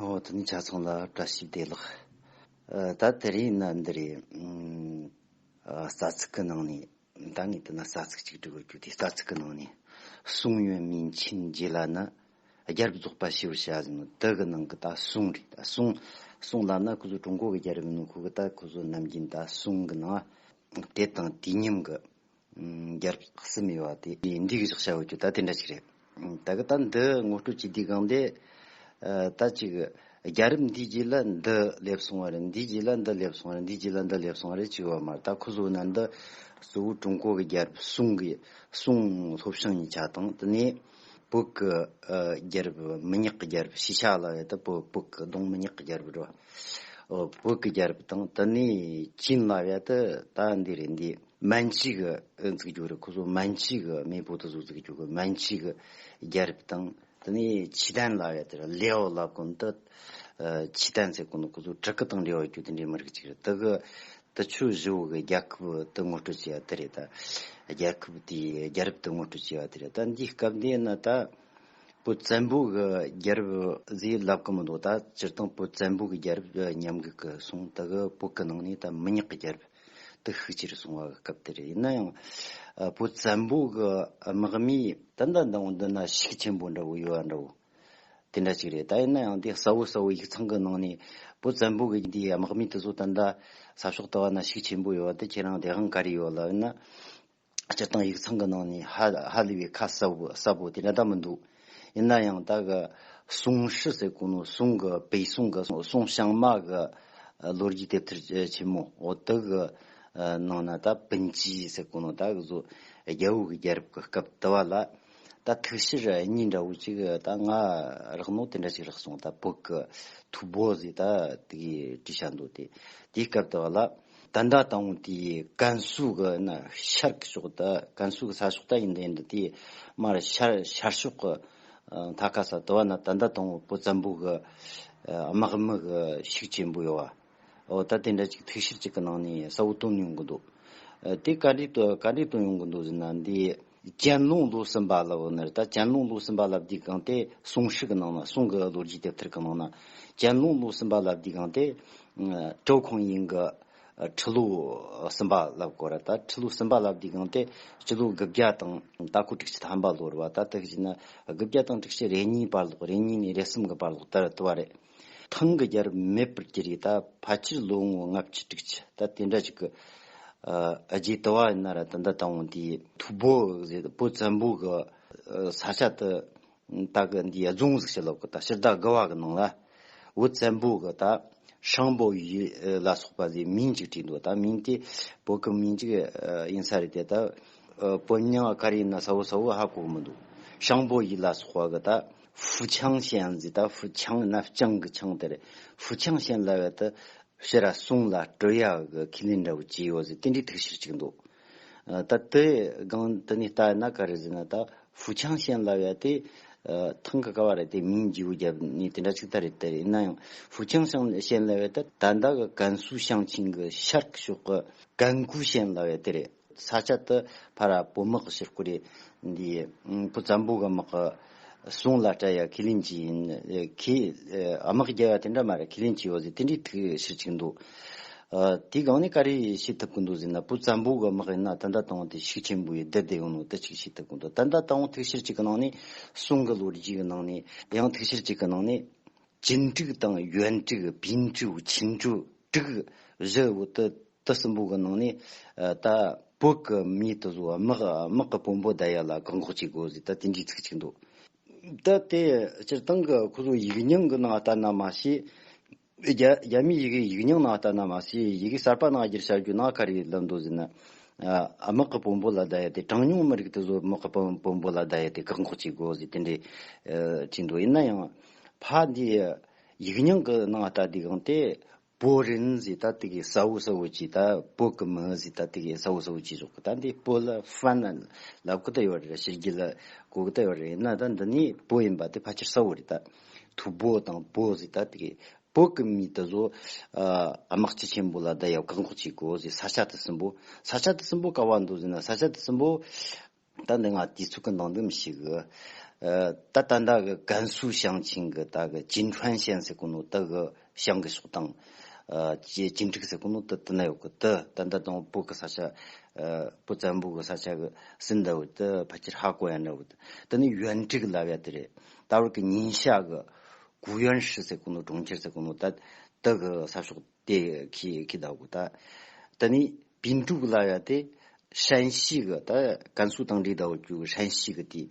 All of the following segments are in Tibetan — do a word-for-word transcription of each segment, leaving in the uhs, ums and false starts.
ཨོ་དེ་ནི་ཆ་ཚང་ལ་བཀྲ་ཤིས་བདེ་ལེགས། ཨ་ད་དེ་རིང་ན་འདི་རེད། ཨ་རྩ་ཚིག་གི་ནང་ནས་ད་ངས་དེ་ན་རྩ་ཚིག་ཅིག་འབྲི་དགོས་རྒྱུ་དེ། རྩ་ཚིག་གི་ནང་ནས་གསུང་ཡོན་མིན་ཆིན་རྗེ་ལ་ནི་རྒྱལ་པོ་རྫོགས་པ་ཞེས་པར་བྱ་ཟེར་ནོ་དེ་གི་ནང་གི་ད་གསུང་རེད། ད་གསུང་གསུང་ལ་ན་ཁོ་ཚོ་ཀྲུང་གོ་གི་རྒྱལ་པོ་ནོ་ཁོ་གི་ད་ཁོ་ཚོ་ནམ་རྒྱུན་ད་གསུང་གི་ནང་དེ་དང་དུས་མཉམ་གི་རྒྱལ་པོ་གསུམ་ཡོད་པ་དེ་འདི་གི་བཞག་བྱ་བ་རྒྱུ་ད་དེ་འདྲ་ཞིག་རེད། ད་གི་ད་འདི་ངོ་སྤྲོད་བྱེད་དུས་གང་དེ་ད་ཅིག་རྒྱལ་རབས་འདིའི་རྗེས་ལ་འདི་སླེབས་སོང་བ་རེད། འདིའི་རྗེས་ལ་འདི་སླེབས་སོང་བ་རེད། འདིའི་རྗེས་ལ་འདི་སླེབས་སོང་བ་རེད་ཅིག་ཡོད་མ་རེད། ད་ཁོ་ཚོ་ན་འདི་གཙོ་བོ་ཀྲུང་གོ་གི་རྒྱལ་པོ་གསུང་གི་གསུང་ལྷོ་བྱང་གཉིས་ཆ་དང་དེ་ནས་བོད་ཀྱི་རྒྱལ་པོ་མི་ཉག་གི་རྒྱལ་པོ་ཞི་ཤ་ལ་ཡ་ད་བོད་བོད་ཀྱི་གདོང་མི་ཉག་གི་རྒྱལ་པོ་རེད་བ། བོད་ཀྱི་རྒྱལ་པོ་དང་དེ་ནས་ཅིན་ལ་ཡ་ད་ད་འདི་རེད། འདི་མན་ཇུ་གི་འཛུགས་རྒྱུ་རེད། ཁོ་ཚོ་མན་ཇུ་གི་མེས་པོ་དེ་ཚོ་འཛུགས་རྒྱུ་གི་མན་ཇུ་གི་རྒྱལ་པོ་དང་དེ་ནས་契丹ལ་ཡ་དེ་རེད། ལེའོ་ལབ་གོ་ནོ་ད་契丹ཟེར་གོ་ནོ་ཁོ་ཚོ་ཊར་ཀི་དང་འབྲེལ་བ་རྒྱུ་དེ་འདྲའི་མི་རིགས་ཅིག་རེད། དེ་གི་དེ་ཆོས་བཞི་བོ་གི་རྒྱལ་ཁབ་དེ་ངོ་སྤྲོད་བྱས་པ་དེ་རེད། ད་རྒྱལ་ཁབ་དེའི་རྒྱལ་རབས་དེ་ངོ་སྤྲོད་བྱས་པ་དེ་རེད། ད་འདིའི་སྐབས་འདི་ན་ད་བོད་བཙན་པོ་གི་རྒྱལ་རབས་ཟེར་ལབ་གི་མི་འདུག་ད་སྤྱིར་བཏང་བོད་བཙན་པོ་གི་རྒྱལ་རབས་ཉམས་རྒུད་གི་སོང་། ད་གི་བོད་གི་ནང་ནས་ད་མི་ཉག་གི་རྒྱལ་རབས་དེ་ཤུགས་ཆེ་རུ་སོང་བ་གི་སྐབས་དེ་རེད། ཡིན་ན་ཡང་ཨ་བོད་བཙན་པོ་གི་དམག་མིས་ད་ལྟ་འདང་འདི་ན་ཤུགས་ཆེན་པོ་འདྲ་བོ་ཡོད་པ་འདྲ་བོ་དེ་འདྲ་ཅིག་རེད། ད་ཡིན་ན་ཡང་འདི་གསལ་བོ་གསལ་བོ་ཡིག་ཚང་གི་ནང་ནས་བོད་བཙན་པོ་གི་འདིའི་དམག་མི་དེ་ཚོ་ད་ལྟ་ས་ཕྱོགས་དུ་བ་ན་ཤུགས་ཆེན་པོ་ཡོད་པ་དེ་ཁྱེད་རང་དེ་གང་ག་རེ་ཡོད་ལབ་ཡིན་ན། སྤྱིར་བཏང་ཡིག་ཚང་གི་ནང་ནས་ཧ་ཧ་ལས་པའི་ཁ་གསལ་བོ་གསལ་བོ་དེ་འདྲ་ད་མི་འདུག་ཡིན་ན་ཡང་ད་གི་སུང་ཧྲི་ཟེར་གོ་ནོ་སུང་གི་པེ་སུང་གི་སུང་ཞང་མ་གི་ལོ་རྒྱུས་དེབ་ཐེར་ཆེན་མོ་འོ་དེ་གི་ནང་ན་ད་པིན་ཅི་ཟེར་གོ་ནོ་ད་གི་བཟོ་རྒྱལ་པོ་གི་རྒྱལ་རབས་གི་སྐབས་དུ་བ་ལ་ད་ཐུགས་ཕྱིར་གཉིས་འདྲ་བོ་ཅིག་ད་ང་རག་ནོ་དེ་འདྲ་ཅིག་རག་སོང་། ད་བོད་གི་ཐུ་བོ་ཟེར་ད་དེ་གི་བྲིས་བྱ་འདུག་དེ་དེའི་སྐབས་དུ་བ་ལ། ད་ལྟ་དང་དེའི་ཀན་སུའུ་གི་ན་ཤར་གི་ཕྱོགས་ད་ཀན་སུའུ་གི་ས་ཕྱོགས་ད་ཡིན་ད་ཡིན་ད་དེ་མར་ཤར་ཤར་ཕྱོགས་གི་མཐའ་ཁ་ས་དུ་བ་ན་ད་ལྟ་དང་བོད་བཙན་པོ་གི་དམག་མི་གི་ཤུགས་ཆེན་པོ་ཡོད་བ། འོ་ད་དེ་འདྲ་ཅིག་ཐུགས་ཕྱིར་ཅིག་གི་ནང་ནས་གསལ་བོ་བཏོན་ཡོང་གི་འདུག་དེ་ག་འདྲས་བཏོན་ག་འདྲས་བཏོན་ཡོང་གི་འདུག་ཟེར་ན་འདི། ཅན་ལུང་ལོ་གསུམ་པ་ལབ་ནི་རེད། ད་ཅན་ལུང་ལོ་གསུམ་པ་ལབ་དུས་གང་དེ་སུང་ཧྲི་གི་ནང་ན་སུང་གི་ལོ་རྒྱུས་དེབ་ཐེར་གི་ནང་ན་ཅན་ལུང་ལོ་གསུམ་པ་ལབ་དུས་གང་དེ་ཀྲོའུ་ཁོང་ཡིན་གི་ཁྲི་ལོ་གསུམ་པ་ལབ་དགོས་རེད། ད་ཁྲི་ལོ་གསུམ་པ་ལབ་དུས་གང་དེ་སྤྱི་ལོ་དགུ་བརྒྱ་དང་ད་ཁོ་དྲུག་ཅུ་ཐམ་པ་ལོ་རེད་བ། ད་དེ་བཞིན་ན་དགུ་བརྒྱ་དང་དྲུག་ཅུ་རེ་གཉིས་བར་ལོག་རེ་གཉིས་ནས་རེ་གསུམ་གི་བར་ལོག་ད་རེད་དུ་བ་རེད། ཐང་གི་རྒྱལ་རབས་མེད་པར་གྱུར་རེད། ད་ཕལ་ཆེར་ལོ་ངོ་ལྔ་བཅུ་དྲུག་ཅུ་ད་དེ་འདྲ་ཅིག་གི་ཨ་རྗེས་དུ་བ་ཡིན་ན་ར་ད་ལྟ་དང་བོ་དེའི་ཐུ་བོ་ཟེར་བོད་བཙན་པོ་གི་ས་ཆ་དུ་ད་གི་འདི་རྫོང་ཟིག་ཞིག་ལོག་གི་ད་ཕྱི་ཟླ་དགུ་བ་གི་ནང་ལ་བོད་བཙན་པོ་གི་ད་ཧྲང་པོ་ཡི་ལ་སོགས་པ་ཟེར་མིང་ཅིག་བྲིས་འདུག་ད་མིང་དེ་བོད་གི་མིང་ཅིག་ཡིན་ས་རེད་དེ། ད་བོད་མིང་ག་རེ་ཡིན་ན་གསལ་བོ་གསལ་བོ་ཧ་གོ་མི་འདུག་ཧྲང་པོ་ཡི་ལ་སོགས་པ་གི་ད་ཧྥུ་ཆང་ཞན་ཟེར། ད་ཧྥུ་ཆང་ན་ལྕང་གི་ཆང་དེ་རེད། ཧྥུ་ཆང་ཞན་ལབ་ཡ་ད་ཕྱིར་ར་སུང་ལ་སྤྲོད་ཡ་གི་ཁས་ལེན་འདྲ་བོ་བྱས་ཡོད་ཟེར་དེ་འདྲའི་ཐུགས་ཕྱིར་ཅིག་འདུག་ད་དེ་སྒང་དེ་ནས་ལྟ་ན་ག་རེ་ཟེར་ན་ད་ཧྥུ་ཆང་ཞན་ལབ་ཡ་དེ་ཐང་གི་ཀ་བ་རེད་དེ་མིང་བརྗེ་བོ་བརྒྱབ་ནས་དེ་འདྲ་ཅིག་ད་རེད་དེ་རེད། ཡིན་ན་ཡང་ཧྥུ་ཆང་ཞན་ལབ་ཡ་ད་ད་ལྟ་གི་ཀན་སུའུ་ཞིང་ཆེན་གི་ཤར་གི་ཕྱོགས་གི་ཀན་ཀུའུ་ཞན་ལབ་ཡ་དེ་རེད། ས་ཆ་དེ་ཕ་ར་བོད་དམག་གི་ཕྱིར་སྐོར་རེད། འདི་བུ་བཙན་པོ་གི་དམག་གི་སུང་ལ་སྤྲད་ཡ་ཁས་ལེན་གྱི་ཡིན། ཁས་དམག་རྒྱག་ཡ་དེ་འདྲ་མ་རེད། ཁས་ལེན་གྱི་ཡོད་ཟེར་དེ་འདྲའི་ཐུགས་ཕྱིར་ཅིག་འདུག་ཨ་དེའི་སྒང་ནས་ག་རེ་ཤེས་ཐུབ་ཀྱི་འདུག་ཟེར་ན་བུ་བཙན་པོ་གི་དམག་ཡིན་ན་ད་ལྟ་དང་དེ་ཤུགས་ཆེན་པོ་ཡིས་བསྡུར་བསྡད་ཡོང་ནོ་དེ་ཅིག་ཤེས་ཐུབ་ཀྱི་འདུག་ད་ལྟ་དང་ཐུགས་ཕྱིར་ཅིག་གི་ནང་ནས་སུང་གི་ལོ་རྒྱུས་ཀྱི་ནང་ནས་ཡང་ཐུགས་ཕྱིར་ཅིག་གི་ནང་ནས་ཅིན་ཀྲིག་དང་ཡོན་ཀྲིག་པིན་ཀྲུའུ་ཆིན་ཀྲུའུ་ཀྲིག་བཞི་བོ་དེ། དེ་གསུམ་པོ་གི་ནང་ནས་ཨ་ད་བོད་ཀྱི་མི་དེ་ཚོ་དམག་དམག་གི་དཔོན་པོ་བསྡད་ཡ་ལ་བཀག་འགོག་བྱེད་དགོས་ཟེར་ད་དེ་འདྲའི་ཚིག་ཅིག་འདུག་ད་དེ་སྤྱིར་བཏང་གི་ཁོ་ཚོ་ཡིག་རྙིང་གི་ནང་ལྟར་ན་མ་ཤེས། རྒྱ་རྒྱ་མིའི་ཡི་གེ་ཡིག་རྙིང་ནང་ལྟར་ན་མ་ཤེས། ཡི་གེ་གསར་པ་ནང་བསྒྱུར་བྱ་རྒྱུ་ནང་ག་རེ་ལབ་འདུག་ཟེར་ན། ཨ་དམག་གི་དཔོན་པོ་ལ་བསྡད་ཡ་དེ་གྲངས་ཉུང་མི་རིགས་དེ་ཚོ་དམག་གི་དཔོན་དཔོན་པོ་ལ་བསྡད་ཡ་དེ་བཀག་འགོག་བྱེད་དགོས་ཟེར་དེ་འདྲའི་ཨ་བྲིས་འདུག་ཡིན་ན་ཡང་ཕ་འདི་ཡིག་རྙིང་གི་ནང་ལྟ་དུས་གང་དེ། པོ་རིན་ཟེར་ད་དེ་གི་གསལ་བོ་གསལ་བོ་གྱིས། ད་བོད་གི་མི་ཟེར་ད་དེ་གི་གསལ་བོ་གསལ་བོ་གྱིས་བཞག་གི་ད་འདི་པོ་ལ་ཧྥན་ལབ་གི་ད་ཡོད་རེད། ཕྱི་རྒྱལ་ལ་གོ་གི་ད་ཡོད་རེད། ཡིན་ན་ད་འདི་ནི་པོ་ཡིན་པ་དེ་ཕལ་ཆེར་གསལ་བོ་རེད། ད་ཐུ་བོ་དང་པོ་ཟེར་ད་དེ་གི་བོད་གི་མི་དེ་ཚོ་ཨ་དམག་སྤྱི་ཆེན་པོ་ལ་ད་ཡ་བཀག་འགོག་བྱེད་དགོས་ཟེར། ས་ཆ་དེ་གསུམ་པོ་ས་ཆ་དེ་གསུམ་པོ་ག་བ་འདུག་ཟེར་ན། ས་ཆ་དེ་གསུམ་པོ་ད་འདི་ང་དུས་ཚོད་ཀྱི་ནང་དུ་མི་ཤེས་གི། ད་ད་ལྟ་གི་ཀན་སུའུ་ཞིང་ཆེན་གི་ད་གི་ཅིན་ཁྲོན་ཞན་ཟེར་གོ་ནོ་ད་གི་ཞང་གི་ཕྱོགས་དང་ཅི་ཅིན་ཀྲིག་ཟེར་གོ་ནོ་ད་དེ་ན་ཡོད་གི། ད་ད་ལྟ་དང་བོད་གི་ས་ཆ། བོད་བཙན་པོ་གི་ས་ཆ་གི་ཟིན་ད་བོ་ད་ཕལ་ཆེར་ཧ་གོ་ཡ་འདྲ་བོ། ད་ནི་ཡོན་ཀྲིག་ལབ་ཡ་དེ་རེད། ད་བར་གི་ཉིན་ཞག་གི་གུ་ཡོན་ཧྲི་ཟེར་གོ་ནོ་གྲོང་ཁྱེར་ཟེར་གོ་ནོ་ད་ད་གི་ས་ཕྱོགས་དེ་ཁི་ཁི་ད་གོ། ད་ད་ནི་པིན་ཀྲུག་ལབ་ཡ་དེ་ཧྲན་ཞི་གི་ད་ཀན་སུའུ་དང་འདྲེས་ད་བོ་ཀྱུ་ཧྲན་ཞི་གི་དེ་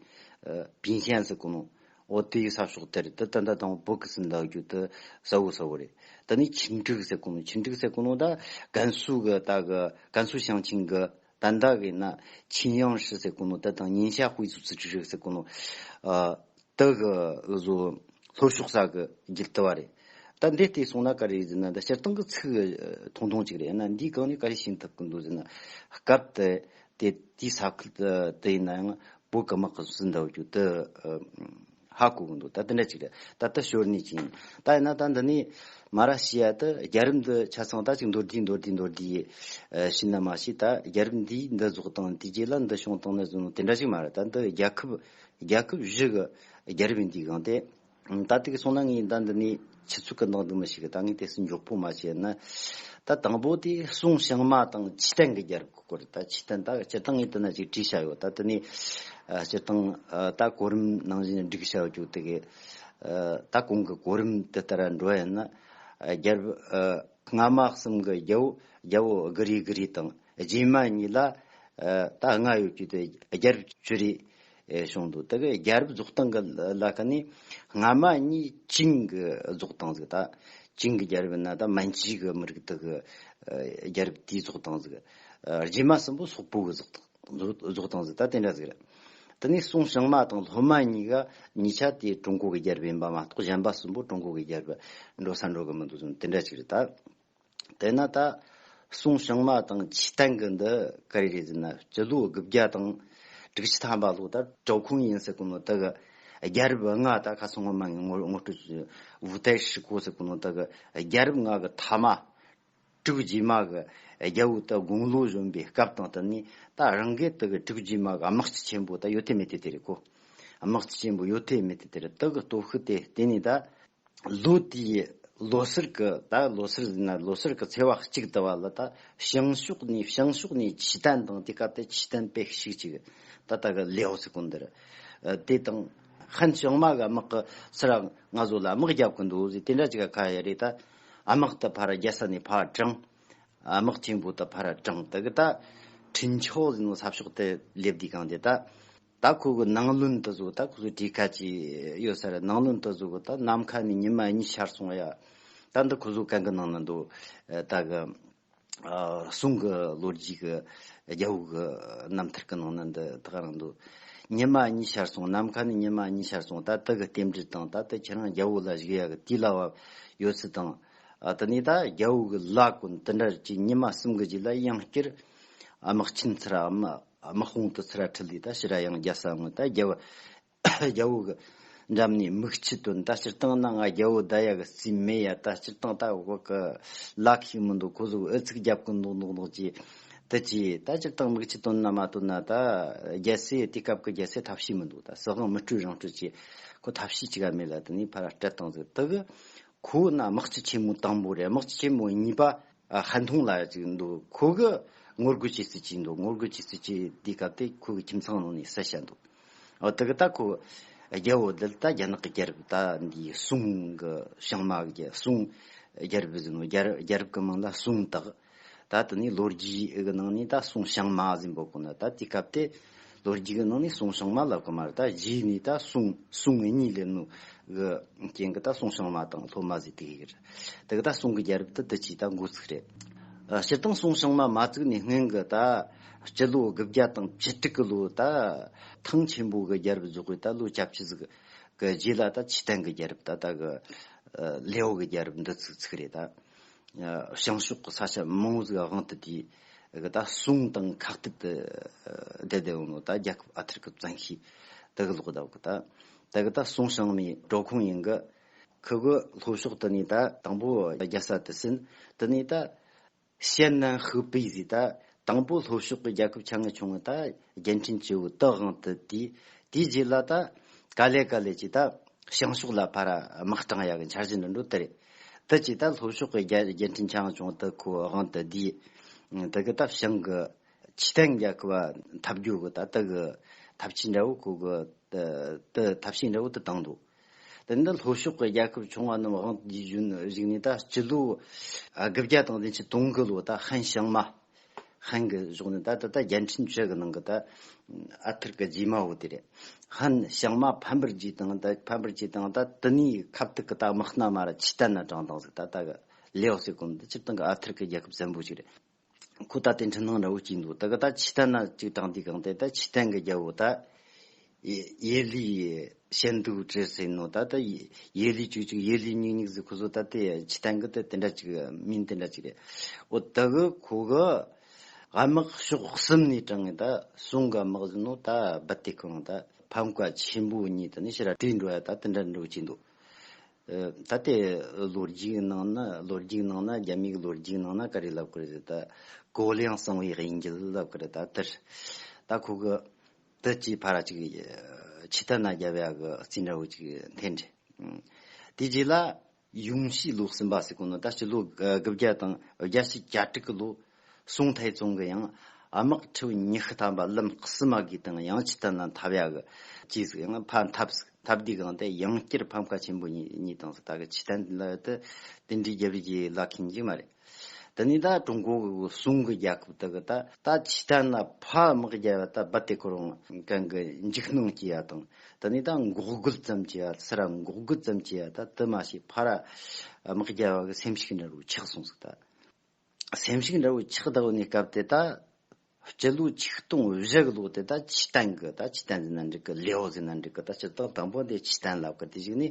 པིན་ཤན་ཟེར་གོ་ནོ། འོ་དེའི་ས་ཕྱོགས་དེར་ད་ད་ད་དང་བོད་གི་ཟིན་ད་རྒྱུ་ད་ས་བོ་ས་བོ་རེད། ད་ནི་ཆིན་ཀྲིག་ཟེར་གོ་ནོ། ཆིན་ཀྲིག་ཟེར་གོ་ནོ་ད་ཀན་སུའུ་གི་ད་གི་ཀན་སུའུ་ཞིང་ཆེན་གི་ད་ད་གི་ན་ཆིན་ཡང་ཧྲི་ཟེར་གོ་ནོ་ད་དང་ཉིན་ཞག་དཔེ་ཚུགས་ཚུགས་ཀྲིག་ཟེར་གོ་ནོ། ད་གི་བཟོ་ལྷོ་ཕྱོགས་ས་གི་རྒྱུད་ད་བ་རེད། ད་འདི་ལྟས་སོང་ན་ག་རེ་ཟེར་ན་ད་སྤྱིར་བཏང་གི་ཚིག་ཐུང་ཐུང་ཅིག་རེད། ཡིན་ན་འདིའི་སྒང་ནས་ག་རེ་ཤེས་ཐུབ་གི་འདུག་ཟེར་ན། སྐབས་དེ་དེ་དེའི་ས་ཁུལ་དེ་ཡིན་ན་ཡང་བོད་གི་དམག་གི་ཟིན་ད་རྒྱུ་ད་ཧ་གོ་གི་འདུག། ད་དེ་འདྲ་ཅིག་རེད། ད་ལྟ་ཞོར་ནས་ཅིག་ཡིན། ད་ཡིན་ན་ད་འདི་ནས་མ་ར་ཤི་ཡ་ད་རྒྱལ་རབས་འདི་ཆ་ཚང་ད་ཅིག་མདོར་བསྡུས་མདོར་བསྡུས་མདོར་བསྡུས་ཤེས་ན་མ་ཤེས། ད་རྒྱལ་རབས་འདིས་འདི་རྫོགས་དང་དེ་རྗེས་ལ་འདི་བྱུང་དང་ནི་ཟེར་ནོ་དེ་འདྲ་ཞིག་མ་རེད། ད་འདི་རྒྱལ་ཁབ་རྒྱལ་ཁབ་བཞི་གི་རྒྱལ་རབས་འདིའི་སྒང་དེ། ད་དེ་གི་སོང་ན་ངས་ད་འདི་ནས་ཆུ་ཚོད་གི་ནང་དུ་མི་ཞིག་གི་ད་ངས་དེ་སུ་མགྱོགས་པོ་མ་བྱས་ན། ད་དང་པོ་དེ་སུང་ཞང་མ་དང་ཆི་ཏན་གི་རྒྱལ་རབས་གི་སྐོར་རེད། ད་ཆི་ཏན་ད་སྤྱིར་བཏང་ངས་དེ་ན་ཅིག་བྲིས་བཞག་ཡོད། ད་དེ་ནས་སྤྱིར་བཏང་ད་གོ་རིམ་ནང་བཞིན་བསྒྲིགས་བཞག་ཡོད་ཀྱི་དེ་གི། ད་གོང་གི་གོ་རིམ་དེ་ལྟར་འགྲོ་ཡིན་ན། རྒྱལ་རབས་སྔ་མ་གསུམ་གི་རྒྱལ་པོ་རྒྱལ་པོ་གི་རི་གི་རི་དང་རྗེས་མ་གཉིས་ལ་ད་ལྔ་ཡོད་ཀྱི་དེ་རྒྱལ་རབས་བཅུ་རེ། ཨེ་བྱུང་འདུག། དེ་གི་རྒྱལ་རབས་རྫོགས་སྟངས་གི་ལ་ཁ་ནས་སྔ་མ་གཉིས་ཅིང་གི་རྫོགས་སྟངས་ཟིག། ད་ཅིང་གི་རྒྱལ་རབས་ན་ད་མན་ཇུའི་གི་མི་རིགས་དེ་གི་ཨེ་རྒྱལ་རབས་དེའི་རྫོགས་སྟངས་ཟིག། ཨེ་རྗེས་མ་གསུམ་པོ་སོག་པོ་གི་རྫོགས་སྟངས་རྫོགས་རྫོགས་སྟངས་ཟིག། ད་དེ་འདྲ་ཟིག་རེད། དེ་ནས་སུང་ཞང་མ་དང་སློབ་མ་གཉིས་ཀ་གཉིས་ཆ་དེ་ཀྲུང་གོ་གི་རྒྱལ་རབས་ཡིན་པ་མ་གཏོགས་གཞན་པ་གསུམ་པོ་ཀྲུང་གོ་གི་རྒྱལ་རབས་འགྲོ་ས་འགྲོ་གི་མི་འདུག་ཟེར་དེ་འདྲ་ཅིག་རེད་ད། དེ་ན་ད་སུང་ཞང་མ་དང་ཆི་ཏན་གི་འདི་ག་རེ་རེད་ཟེར་ན། སྤྱི་ལོ་དགུ་བརྒྱ་དང་དྲུག་ཅུ་ཐམ་པ་ལོ་ད་ཀྲའོ་ཁུང་ཡིན་ཟེར་གོ་ནོ་དེ་གི་རྒྱལ་རབས་ལྔ། ད་ཁ་སང་ངོ་མ་ངོ་ངོ་སྤྲོད་ཅིག་ཝུ་ཏའི་ཧྲི་ཀོ་ཟེར་གོ་ནོ་དེ་གི་རྒྱལ་རབས་ལྔ་གི་ཐ་མ། དྲུག་རྗེས་མ་གི་རྒྱལ་པོ་ད་དགུང་ལོ་གཞོན་པའི་སྐབས་དང་བསྟུན་ནས་ད་རང་གི་དེ་གི་དྲུག་རྗེས་མ་གི་དམག་སྤྱི་ཆེན་པོ་ད་ཡོ་ཐེ་མེ་ཐེ་དེ་རེད་གོ། དམག་སྤྱི་ཆེན་པོ་ཡོ་ཐེ་མེ་ཐེ་དེ་རེད། དེ་གི་སྟོབས་ཤུགས་དེ་བརྟེན་ནས་ད། ལོ་དེའི་ལོ་སར་གི་ད་ལོ་སར་ཟེར་ན་ལོ་སར་གི་ཚེས་པ་གཅིག་དུ་བ་ལ་ད་བྱང་ཕྱོགས་ནས་བྱང་ཕྱོགས་ནས་ཆི་ཏན་དང་དེ་སྐབས་དེ་ཆི་ཏན་པེ་ཤིག་ཅིག་ད་ལྟ་གི་ལེའོ་ཟེར་གོ་འདིར། དེ་དང་ཧན་ཞང་མ་གི་དམག་གི་སི་ར་ང་ཚོ་ལ་དམག་རྒྱབ་གི་འདུག་ཟེར་དེ་འདྲ་ཅིག་ག་ཁ་ཡ་རེད། ད་དམག་ད་ཕར་རྒྱལ་ས་ནས་ཕར་དྲངས། དམག་ཆེན་པོ་ད་ཕར་དྲངས། དེ་གི་ད་ཁྲིན་ཆའོ་ཟེར་ནོ་ས་ཕྱོགས་དེ་སླེབས་དུས་གང་དེ་ད། ད་ཁོ་གི་ནང་བློན་དེ་ཚོ་ད་ཁོ་ཚོ་གྲོས་ཁ་ཅིག་ཡོད་ས་རེད། ནང་བློན་དེ་ཚོ་གི་ད་ནམ་མཁའ་ནས་ཉི་མ་གཉིས་ཤར་སོང་ཡ། ད་འདི་ཁོ་ཚོ་གན་གི་ནང་ན་འདུག། ད་གི་སུང་གི་ལོ་རྒྱུས་གི་རྒྱལ་པོ་གི་རྣམ་ཐར་གི་ནང་ན་འདི་ད་ག་རང་འདུག། ཉི་མ་གཉིས་ཤར་སོང་། ནམ་མཁའ་ནས་ཉི་མ་གཉིས་ཤར་སོང་། ད་དེ་གི་རྟེན་འབྲེལ་དང་ད་དེ་ཁྱེད་རང་རྒྱལ་པོ་ལ་བཞུགས་ཡ་གི་དུས་ལ་བབ་ཡོད་ཚུལ་དང་། ཨ་དེ་ནས་ད་རྒྱལ་པོ་གི་ལ་གོ་ནོ་དེ་འདྲ་ཅིག་ཉི་མ་གསུམ་གི་རྗེས་ལ་ཡང་བསྐྱར་དམག་ཆེན་ཚུར་དམག་དམག་དཔུང་དེ་ཚུར་ཁྲིད་ལས་ད་ཕྱིར་ཡང་རྒྱལ་ས་ངོ་ད་རྒྱལ་པོ་རྒྱལ་པོ་གི་འགྲམ་ནས་མིག་ཆུ་བཏོན། ད་སྤྱིར་བཏང་ན་ང་རྒྱལ་པོ་བསྡད་ཡ་གི་རྩིས་མེད་ཡ། ད་སྤྱིར་བཏང་ད་བོད་གི་ལ་ཁེ་མི་འདུག། ཁོ་ཚོ་ཨུ་ཚུགས་རྒྱབ་གི་འདུག་འདུག་འདུག་ཅེས་དེ་ཅེས་ད་སྤྱིར་བཏང་མིག་ཆུ་བཏོན་ན་མ་བཏོན་ན་ད་རྒྱལ་སྲས་དེ་སྐབས་གི་རྒྱལ་སྲས་ཐབས་ཤེས་མི་འདུག། ད་སྲིད་དབང་མི་སྤྲོད་རང་སྤྲོད་ཅེས་ཁོ་ཐབས་ཤེས་ཅིག་ག་མེད་ལ་དེ་ནས་ཕར་སྤྲད་བཏང་ཟིག། དེ་གི་ཁོ་ན་དམག་སྤྱི་ཆེན་མོ་དང་པོ་རེད། དམག་སྤྱི་ཆེན་མོ་གཉིས་པ་ཧན་ཐུང་ལ་ཅིག་འདུག། ཁོ་གི་ངོ་རྒོལ་བྱེད་སྲིད་ཅིག་འདུག། ངོ་རྒོལ་བྱེད་སྲིད་ཅིག་དེའི་སྐབས་དེ་ཁོ་གི་ཁྱིམ་ཚང་ནང་ནས་བསད་བཞག་འདུག། འོ་དེ་གི་ད་ཁོ་རྒྱལ་པོ་འདི་ད་རྒྱ་ནག་གི་རྒྱལ་རབས་ད་འདི་སུང་གི་ཞང་མ་གི་སུང་རྒྱལ་རབས་ཟེར་ནོ། རྒྱལ་རྒྱལ་རབས་གི་མིང་ལ་སུང་བཏགས། ད་དེ་ནས་ལོ་རྒྱུས་གི་ནང་ནས་ད་སུང་ཞང་མ་ཟེར་འབོད་གོ་ནོ། ད་དེའི་སྐབས་དེ་ལོ་རྒྱུས་གི་ནང་ནས་སུང་ཞང་མ་ལབ་གི་མ་རེད། ད་རྗེས་ནས་ད་སུང་སུང་གཉིས་སླེབས་ནོ་གི་རྐྱེན་གི་ད་སུང་ཞང་མ་དང་སློབ་མ་ཟེར་དེ་གི་རེད། དེ་གི་ད་སུང་གི་རྒྱལ་རབས་དེ་དེ་ཅིག་ད་འགོ་ཚུགས་རེད། ཨ་སྤྱིར་བཏང་སུང་ཞང་མ་མ་བཙུགས་ནས་སྔོན་གི་ད་སྤྱི་ལོ་དགུ་བརྒྱ་དང་བཅུ་དྲུག་གི་ལོ་ད་ཐང་ཆེན་པོ་གི་རྒྱལ་རབས་རྫོགས་པའི་ད་ལོ་བརྒྱད་ཅུ་ཟིག་གི་རྗེས་ལ་ད་ཆི་ཏན་གི་རྒྱལ་རབས་ད་ལྟ་གི་ལེའོ་གི་རྒྱལ་རབས་འདི་ཚུགས་ཚུགས་རེད་ད། བྱང་ཕྱོགས་ཀྱི་ས་ཆ་མང་བོ་ཟིག་དབང་དུ་དེ་གི་ད་སུང་དང་ཁ་གཏད་དུ་བསྡད་བསྡད་ཡོང་ནོ་ད་རྒྱལ་ཁབ་ཨ་ཐུར་གི་བཙན་ཤེད་དེ་གི་ལོག་བསྡད་གི། ད་དེ་གི་ད་སུང་ཞང་མའི་གྲོ་ཁོང་ཡིན་གི། ཁུ་གི་ལྷོ་ཕྱོགས་དུ་ནས་ད་དང་པོ་རྒྱལ་ས་དུ་ཟིན། དུ་ནས་ད་ཞན་ནན་ཧུ་པི་ཟེར་ད་དང་པོ་ལྷོ་ཕྱོགས་ཀྱི་རྒྱལ་ཁབ་ཆ་ངེ་ཆུང་ངེ་ད་རྒྱལ་ཕྲན་བཅུ་བོ་དེ་དབང་དུ་དེ་དེའི་རྗེས་ལ་ད་ ག་ལེ་ག་ལེ་ཅིག་ད་བྱང་ཕྱོགས་ལ་ཕར་དམག་དྲངས་ཡག་གི་འཆར་གཞི་འདྲ་འགྲོ་དེ་རེད། དེ་ཅིག་ད་ལྷོ་ཕྱོགས་ཀྱི་རྒྱ་རྒྱལ་ཕྲན་ཆུང་ཆུང་དེ་ཁོ་དབང་དུ་བསྡུས། དེ་གི་ད་བྱང་གི་ཆི་ཏན་རྒྱལ་ཁབ་འཐབ་རྒྱུ་གི་ད་དེ་གི་ཐབས་ཇུས་འདྲ་བོ་ཁོ་གི་དེ་དེ་ཐབས་ཤེས་འདྲ་བོ་དེ་བཏང་འདུག་དེ་འདི་ལྷོ་ཕྱོགས་ཀྱི་རྒྱལ་ཁབ་ཆུང་བ་རྣམས་དབང་དུ་བསྡུས་བཞིན་བཞུགས་ནས། ད་སྤྱི་ལོ་དགུ་བརྒྱ་དང་བདུན་ཅུ་དོན་དགུ་ལོ་ད་ཧན་བྱང་མ། ཧན་གི་གཞུག་ནས་ད་ད་ལྟ་རྒྱལ་ཕྲན་བཅུ་གི་ནང་གི་ད་ཨ་ཐུར་གི་རྗེས་མ་བོ་དེ་རེད། ཧན་བྱང་མ་ཕམ་པར་རྗེས་དང་ད་ཕམ་པར་རྗེས་དང་ད་དེ་ནས་ཁ་ཐུག་གི་ད་དམག་སྣ་མ་ར་ཆི་ཏན་ན་དྲངས་དང་ཟིག་ད་ད་གི་ལེའོ་ཟེར་གོ་ནོ་འདི་སྤྱིར་བཏང་གི་ཨ་ཐུར་གི་རྒྱལ་ཁབ་བཙན་པོ་ཞིག་རེད། ཁོ་ད་དེ་འཕྲིན་ནང་འདྲ་བོ་གཅིག་འདུག་ད་གི་ད་ཆི་ཏན་ན་གཅིག་དྲངས་དུས་གང་དེ་ད་ཆི་ཏན་གི་རྒྱལ་པོ་ད། ཡེ་ཡེ་ལི་ཞན་དུ་ཀྲེར་ཟེར་ནོ་ད་ད་ཡེ་ལི་ཅུ་ཅུ་ཡེ་ལི་ཉིག་ཉིག་ཟེར་ཁོ་ཚོ་ད་དེ་ཆི་ཏན་གི་ད་དེ་འདྲ་ཅིག་མིང་དེ་འདྲ་ཅིག་རེད། འོ་ད་གི་ཁོ་གི་དམག་ཕྱོགས་གསུམ་ནས་དྲངས་ངེ་ད་སུང་གི་དམག་ཟེར་ནོ་ད་རྦད་དེ་ཁོང་ད་ཕམ་ཁ་ཆེན་པོ་གཉིས་དེ་ནས་ཕྱིར་ར་བྲོས་འགྲོ་ཡ་ད་དེ་འདྲ་འགྲོ་གི་འདུག་ད་དེ་ལོ་རྒྱུས་ནང་ན་ལོ་རྒྱུས་ནང་ན་རྒྱ་མིའི་ལོ་རྒྱུས་ནང་ན་ག་རེ་ལབ་གི་རེད་ཟེར་ད་གོ་ལིང་གསང་བའི་དབྱིན་ཇི་ལབ་གི་རེད། ད་དེར་ད་ཁོ་གི་དེ་ཅིག་ཕར་ར་ཅིག་ཆི་ཏན་ན་རྒྱབ་ཡ་གི་རྩིས་འདྲ་བོ་ཅིག་འཐེན་རེད། དེ་རྗེས་ལ་ཡུང་ཤིའི་ལོ་གསུམ་པ་ཟེར་གོ་ནོ་ད་སྤྱི་ལོ་དགུ་བརྒྱ་དང་བརྒྱད་ཅུ་གྱ་དྲུག་གི་ལོ་སུང་ཐའེ་ཙུང་གི་ཡང་དམག་ཁྲི་ཉི་ཤུ་ཐམ་པ་ལམ་གསུམ་མ་གིས་དང་ཡང་ཆི་ཏན་ལ་འཐབ་ཡ་གི་ཅིག་ཟིག་ཡང་ཕར་འཐབ་ཟིག་འཐབ་དུས་གང་དེ་ཡང་བསྐྱར་ཕམ་ཁ་ཆེན་པོ་གཉིས་གཉིས་དང་ཟིག་ད་གི་ཆི་ཏན་ལ་དེ་དེ་འདྲའི་རྒྱབ་རི་གི་ལ་ཁིན་གྱི་མ་རེད། དེ་ནས་ད་ཀྲུང་གོ་གི་སུང་གི་རྒྱལ་ཁབ་དེ་གི་ད་ད་ཆི་ཏན་ལ་ཕར་དམག་རྒྱབ་ཡ་ད་རྦད་དེ་ཁོ་རང་གང་གི་འཇིགས་སྣང་སྐྱེ་ཡ་དང་དེ་ནས་ད་འགོག་རྒོལ་ཙམ་བྱེད་ཡ་སི་ར་འགོག་རྒོལ་ཙམ་བྱེད་ཡ་ད་དེ་མ་ཤེས་ཕར་ར་དམག་རྒྱབ་ཡ་གི་སེམས་ཤུགས་འདྲ་བོ་ཆག་སོང་ཟིག་ད་སེམས་ཤུགས་འདྲ་བོ་ཆག་ད་བོ་ནས་སྐབས་དེ་ད། སྤྱི་ལོ་ཆིག་སྟོང་བཞི་གི་ལོ་དེ་ད་ཆི་ཏན་གི་ད་ཆི་ཏན་ཟེར་ན་འགྲིག་གི་ལེའོ་ཟེར་ན་འགྲིག་གི་ད་སྤྱིར་བཏང་དང་པོ་དེ་ཆི་ཏན་ལབ་གི་དེ་ཞིག་ནི་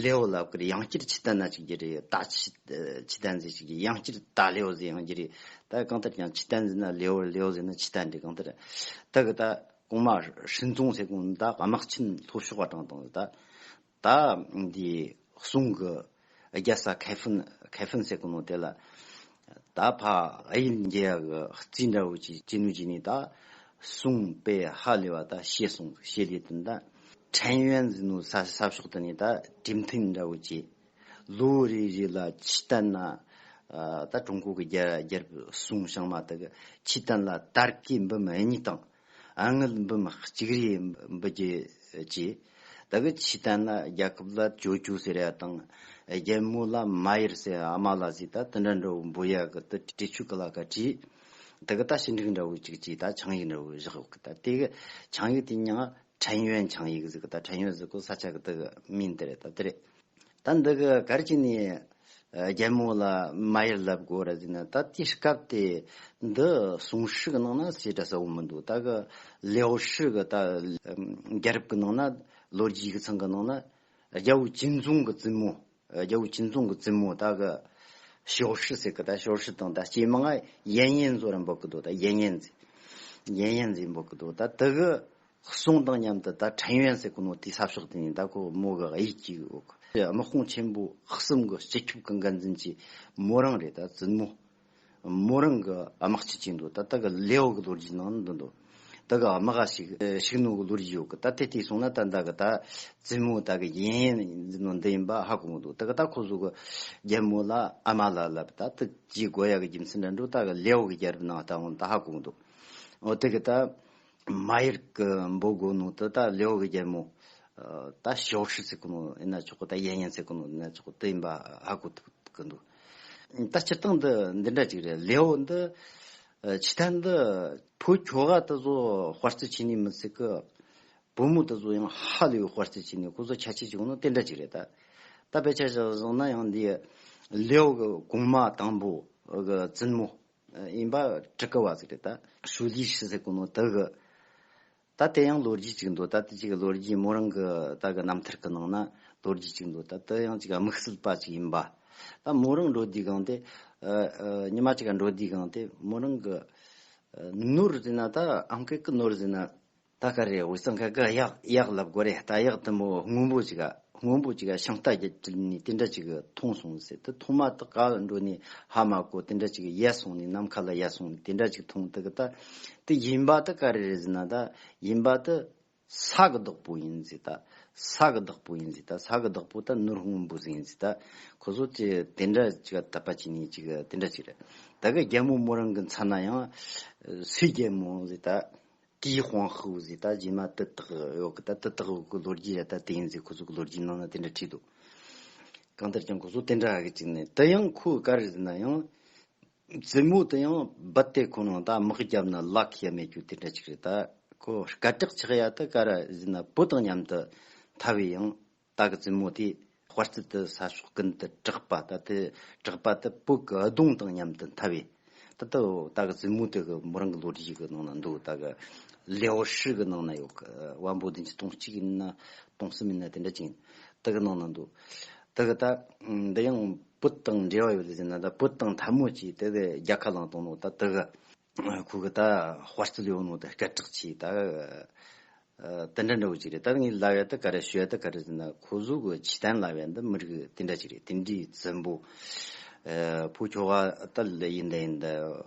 ལེའོ་ལབ་གི་རེད། ཡང་བསྐྱར་ཆི་ཏན་ན་ཅིག་གི་རེད། ད་ཆི་ཆི་ཏན་ཟེར་ཞིག་གི་ཡང་བསྐྱར་ད་ལེའོ་ཟེར་ཡང་གི་རེད། ད་གང་ལྟར་ཀྱང་ཆི་ཏན་ཟེར་ན་ལེའོ་ལེའོ་ཟེར་ན་ཆི་ཏན་རེད། གང་ལྟར་ད་གི་ད་གོང་མ་ཧྲིན་ཙུང་ཟེར་གོང་ད་དམག་ཆེན་ལྷོ་ཕྱོགས་པ་དྲངས་དང་ད། ད་འདི་གསུང་གི་རྒྱལ་ས་ཁེ་ཧྥིན་ཁེ་ཧྥིན་ཟེར་གོ་ནོ་དེ་ལ་ད་ཕ་ཨ་ཡིན་རྒྱལ་ཡ་གི་རྩིས་འདྲ་བོ་ཅིག་ཅི་ནུ་ཅི་ནི་ད་གསུང་པས་ཧ་ལས་པ་ད་ཤེས་སོང་ཤེས་ལས་དུ་ད་ཁྲན་ཡོན་ཟེར་ནོ་ས་ས་ཕྱོགས་དུ་ནི་ད་གྲིམ་མཐུན་འདྲ་བོ་ཅིག་ལོ་རེ་རེ་ལ་ཆི་ཏན་ན་ད་ཀྲུང་གོ་གི་རྒྱལ་རྒྱལ་སུང་བྱང་མ་དེ་གི་ཆི་ཏན་ལ་དར་གི་འབུམ་གཉིས་དང་། ཨ་ངལ་འབུམ་གཅིག་རེ་འབུལ་རྒྱུ་བཅས། ད་གི་ཆི་ཏན་ལ་རྒྱལ་ཁབ་ལ་ཅོ་ཅོ་ཟེར་ཡ་དང་། རྒྱལ་མོ་ལ་མ་ཡར་ཟེར་ཨ་མ་ལ་ཟེར་ད་དེ་འདྲ་འདྲ་བོ་འབུལ་ཡ་གི་ད་དྲི་ཆུ་གི་ལ་ཀ་བྲིས། ད་གི་ད་ཞི་འགྲིག་འདྲ་བོ་ཅིག་བྲིས་ད་ཆིངས་ཡིག་འདྲ་བོ་བཞག་གི་ད་དེ་གི་ཆིངས་ཡིག་དེ་མྱིང་ང་ཁྲན་ཡོན་ཆིངས་ཡིག་ཟེར་གི་ད་ཁྲན་ཡོན་ཟེར་གོ་ས་ཆ་གི་ད་གི་མིང་དེ་རེད། ད་དེ་རེད། ད་འདི་གི་གར་གྱི་ནས་རྒྱལ་མོ་ལ་མ་ཡར་ལབ་དགོས་ར་ཟེར་ན་ད་དེའི་སྐབས་དེ་འདི་སུང་ཧྲི་གི་ནང་ན་སྲིད་གྲྭ་གསལ་བོ་མི་འདུག་ད་གི་ལེའོ་ཧྲི་གི་ད་རྒྱལ་རབས་ཀྱི་ནང་ན་ལོ་རྒྱུས་ཀྱི་ཚང་གི་ནང་ན་རྒྱལ་བོ་ཅིན་ཙུང་གི་བཙུན་མོ། རྒྱལ་བོ་ཅིན་ཙུང་གི་བཙུན་མོ་ད་གི་ཞའོ་ཧྲི་ཟེར་གི་ད་ཞའོ་ཧྲི་དང་ད་སྐྱེས་མ་ང་ཡན་ཡན་ཟོ་ར་འབོད་གི་འདུག་ད་ཡན་ཡན་ཟེར་ཡན་ཡན་ཟེར་འབོད་གི་འདུག་ད་དེ་གི་སུང་དང་མཉམ་དུ་ད་ཁྲན་ཡོན་ཟེར་གོ་ནོ་དེ་ས་ཕྱོགས་དེ་ནས་ད་ཁོ་མོ་གི་ཨ་ཡིག་གཅིག་ཡོད་གི་དམག་དཔུང་ཆེན་པོ་གསུམ་གི་སྤྱི་ཁྱབ་ཀྱི་འགན་འཛིན་གྱི་མོ་རང་རེད། ད་བཙུན་མོ་མོ་རང་གི་དམག་སྤྱི་ཅིག་འདུག་ད་ད་གི་ལེའོ་གི་ལོ་རྒྱུས་ནང་འདི་འདུག་ད་གི་དམག་ག་ཞིག་ཞིག་ནོ་གི་ལོ་རྒྱུས་ཡོད་གི་ད་དེ་དེ་སོང་ན་ད་ད་གི་ད་བཙུན་མོ་ད་གི་ཡན་ཡན་ཟེར་ནོ་འདི་ཡིན་པ་ཧ་གོ་གི་འདུག་ད་གི་ད་ཁོ་ཚོ་གི་རྒྱལ་མོ་ལ་ཨ་མ་ལ་ལབ་ད་དེ་ཅི་དགོས་ཡ་གི་རྒྱུ་མཚན་འདྲ་འགྲོ་ད་གི་ལེའོ་གི་རྒྱལ་རབས་ནང་ད་འོང་ད་ཧ་གོ་གི་འདུག་འོ་དེ་གི་ད། མ་ཡར་གི་འབོད་དགོས་ནོ་དེ་ད་ལེའོ་གི་རྒྱལ་མོ། ད་ཞའོ་ཧྲི་ཟེར་གོ་ནོ་ཡིན་ན་ཆོག་གི་ད་ཡན་ཡན་ཟེར་གོ་ནོ་ཡིན་ན་ཆོག་གི་དེ་ཡིན་པ་ཧ་གོ་ཐུབ་གི་འདུག་ད་སྤྱིར་བཏང་འདི་འདི་འདྲ་ཅིག་རེད། ལེའོ་འདི་ཆི་ཏན་འདི་ཕོ་ཁྱོ་ག་དེ་ཚོ་དཔའ་རྩལ་ཆེ་ནི་མི་ཚད་གི་བུ་མོ་དེ་ཚོ་ཡང་ཧ་ལས་པའི་དཔའ་རྩལ་ཆེ་ནི་ཁོ་ཚོ་ཁྱད་ཆོས་ཅིག་ཡོད་ནོ་དེ་འདྲ་ཅིག་རེད། ད་ད་དཔེ་ཆ་བཞག་བཟུང་ན་ཡང་འདི་ལེའོ་གི་གོང་མ་དང་པོ་གི་བཙུན་མོ། ཡིན་པ་ཀྲི་ཀ་བ་ཟིག་རེད། ད་ཧྲུའུ་ལི་ཧྲི་ཟེར་གོ་ནོ་དེ་གི་ད་དེ་ཡང་ལོ་རྒྱུས་ཅིག་འདུག་ད་དེ་ཅིག་ལོ་རྒྱུས་མོ་རང་གི་ད་གི་རྣམ་ཐར་གི་ནང་ན་ལོ་རྒྱུས་ཅིག་འདུག་ད་དེ་ཡང་ཅིག་དམིགས་བསལ་པ་ཅིག་ཡིན་པ། ད་མོ་རང་འགྲོ་དུས་གང་དེ་ཉི་མ་ཅིག་འགྲོ་དུས་གང་དེ་མོ་རང་གི་ནོར་ཟེར་ན་ད་ཨང་ཀི་གི་ནོར་ཟེར་ན། ད་ག་རེ་འུ་ཚང་ཁ་གི་གཡག་གཡག་ལབ་དགོས་རེད། ད་གཡག་དེ་མོ་སྔོན་པོ་ཅིག་ག་སྔོན་པོ་ཅིག་ག་ཤིང་རྟ་རྒྱབ་ནས་དེ་འདྲ་ཅིག་མཐོང་སོང་ཟེར། དེ་ཐོག་མ་དེ་ག་འགྲོ་ནས་ཧ་མ་གོ་དེ་འདྲ་ཅིག་ཡལ་སོང་ནས་ནམ་མཁའ་ལ་ཡལ་སོང་ནས་དེ་འདྲ་ཅིག་མཐོང་། དེ་གི་ད་དེ་ཡིན་པ་དེ་ག་རེ་རེད་ཟེར་ན་ད་ཡིན་པ་དེ་ ས་གི་བདག་པོ་ཡིན་ཟེར་ད། ས་གི་བདག་པོ་ཡིན་ཟེར་ད། ས་གི་བདག་པོ་ད་ནོར་སྔོན་པོ་ཟིག་ཡིན་ཟེར་ད། ཁོ་ཚོ་ཅི་དེ་འདྲ་ཅིག་དད་པ་བྱས་ནས་ཅིག་དེ་འདྲ་ཅིག་རེད། ད་གི་རྒྱལ་མོ་མོ་རང་གི་མཚན་ན་ཡང་སུའི་རྒྱལ་མོ་ཟེར་ད། ཏིའི་དཔང་ཧུའུ་ཟེར་ད། རྗེས་མ་དེ་དག་ཡོད་གི། ད་དེ་དག་གི་ལོ་རྒྱུས་ཡ་ད་དེ་ཡིན་ཟེར། ཁོ་ཚོ་གི་ལོ་རྒྱུས་ནང་ན་དེ་འདྲ་བྲིས་འདུག། གང་ལྟར་ཀྱང་ཁོ་ཚོ་དེ་འདྲ་གི་ཅིག་ནས། དེ་ཡང་ཁོ་ག་རེ་ཟེར་ན་ཡང་། བཙུན་མོ་དེ་ཡང་རྦད་དེ་ཁོ་ནང་ད་དམག་རྒྱབ་ན་ལག་ཡ་མེད་རྒྱུ་དེ་འདྲ་ཅིག་རེད། ད་ཁོ་སྐད་གྲགས་ཆགས་ཡ་ད་ག་རེ་ཟེར་ན། བུ་དང་མཉམ་དུ་འཐབ་པའི་ཡང་ད་གི་བཙུན་མོ་དེ་དཔའ་རྩལ་དུ་ས་ཕྱོགས་ཀུན་ཏུ་གྲགས་པ། ད་དེ་གྲགས་པ་དེ་བུ་གི་གདོང་དང་མཉམ་དུ་འཐབ་པའི། ད་ལྟ་ད་གི་བཙུན་མོ་དེ་གི་མོ་རང་གི་ལོ་རྒྱུས་གི་ནང་ན་འདུག། ད་གི་ལེའོ་ཧྲི་གི་ནང་ན་ཡོད་གི། དབང་པོ་བདུན་ཅུ་དོན་གཅིག་ཡིན་ན་དོན་གསུམ་ཡིན་ན་དེ་འདྲ་ཅིག་ཡིན། དེ་གི་ནང་ན་འདུག། དེ་གི་ད་འདི་ཡང་བུ་དང་འབྲེལ་བ་ཡོད་ཟེར་ན། ད་བུ་དང་ཐལ་མོ་ཅིག་དེ་གི་རྒྱལ་ཁ་བླངས་བཏང་ནོ། ད་དེ་གི་ཁོ་གི་ད་དཔའ་རྩལ་ཡོད་ནོ་དེ་སྐད་གྲགས་ཆེ། ད་ཨ་དེ་འདྲ་འདྲ་བོ་ཅིག་རེད། ད་ངས་ལབ་ཡ་ད་ག་རེ་ཞུ་ཡ་ད་ག་རེ་ཟེར་ན། ཁོ་ཚོ་གི་ཆི་ཏན་ལབ་ཡ་འདི་མི་རིགས་དེ་འདྲ་ཅིག་རེད། དེ་འདྲའི་བཙན་པོ། ཨ་བོད་ཁྱོ་ག་ད་ལ་ཡིན་ད་ཡིན་ད།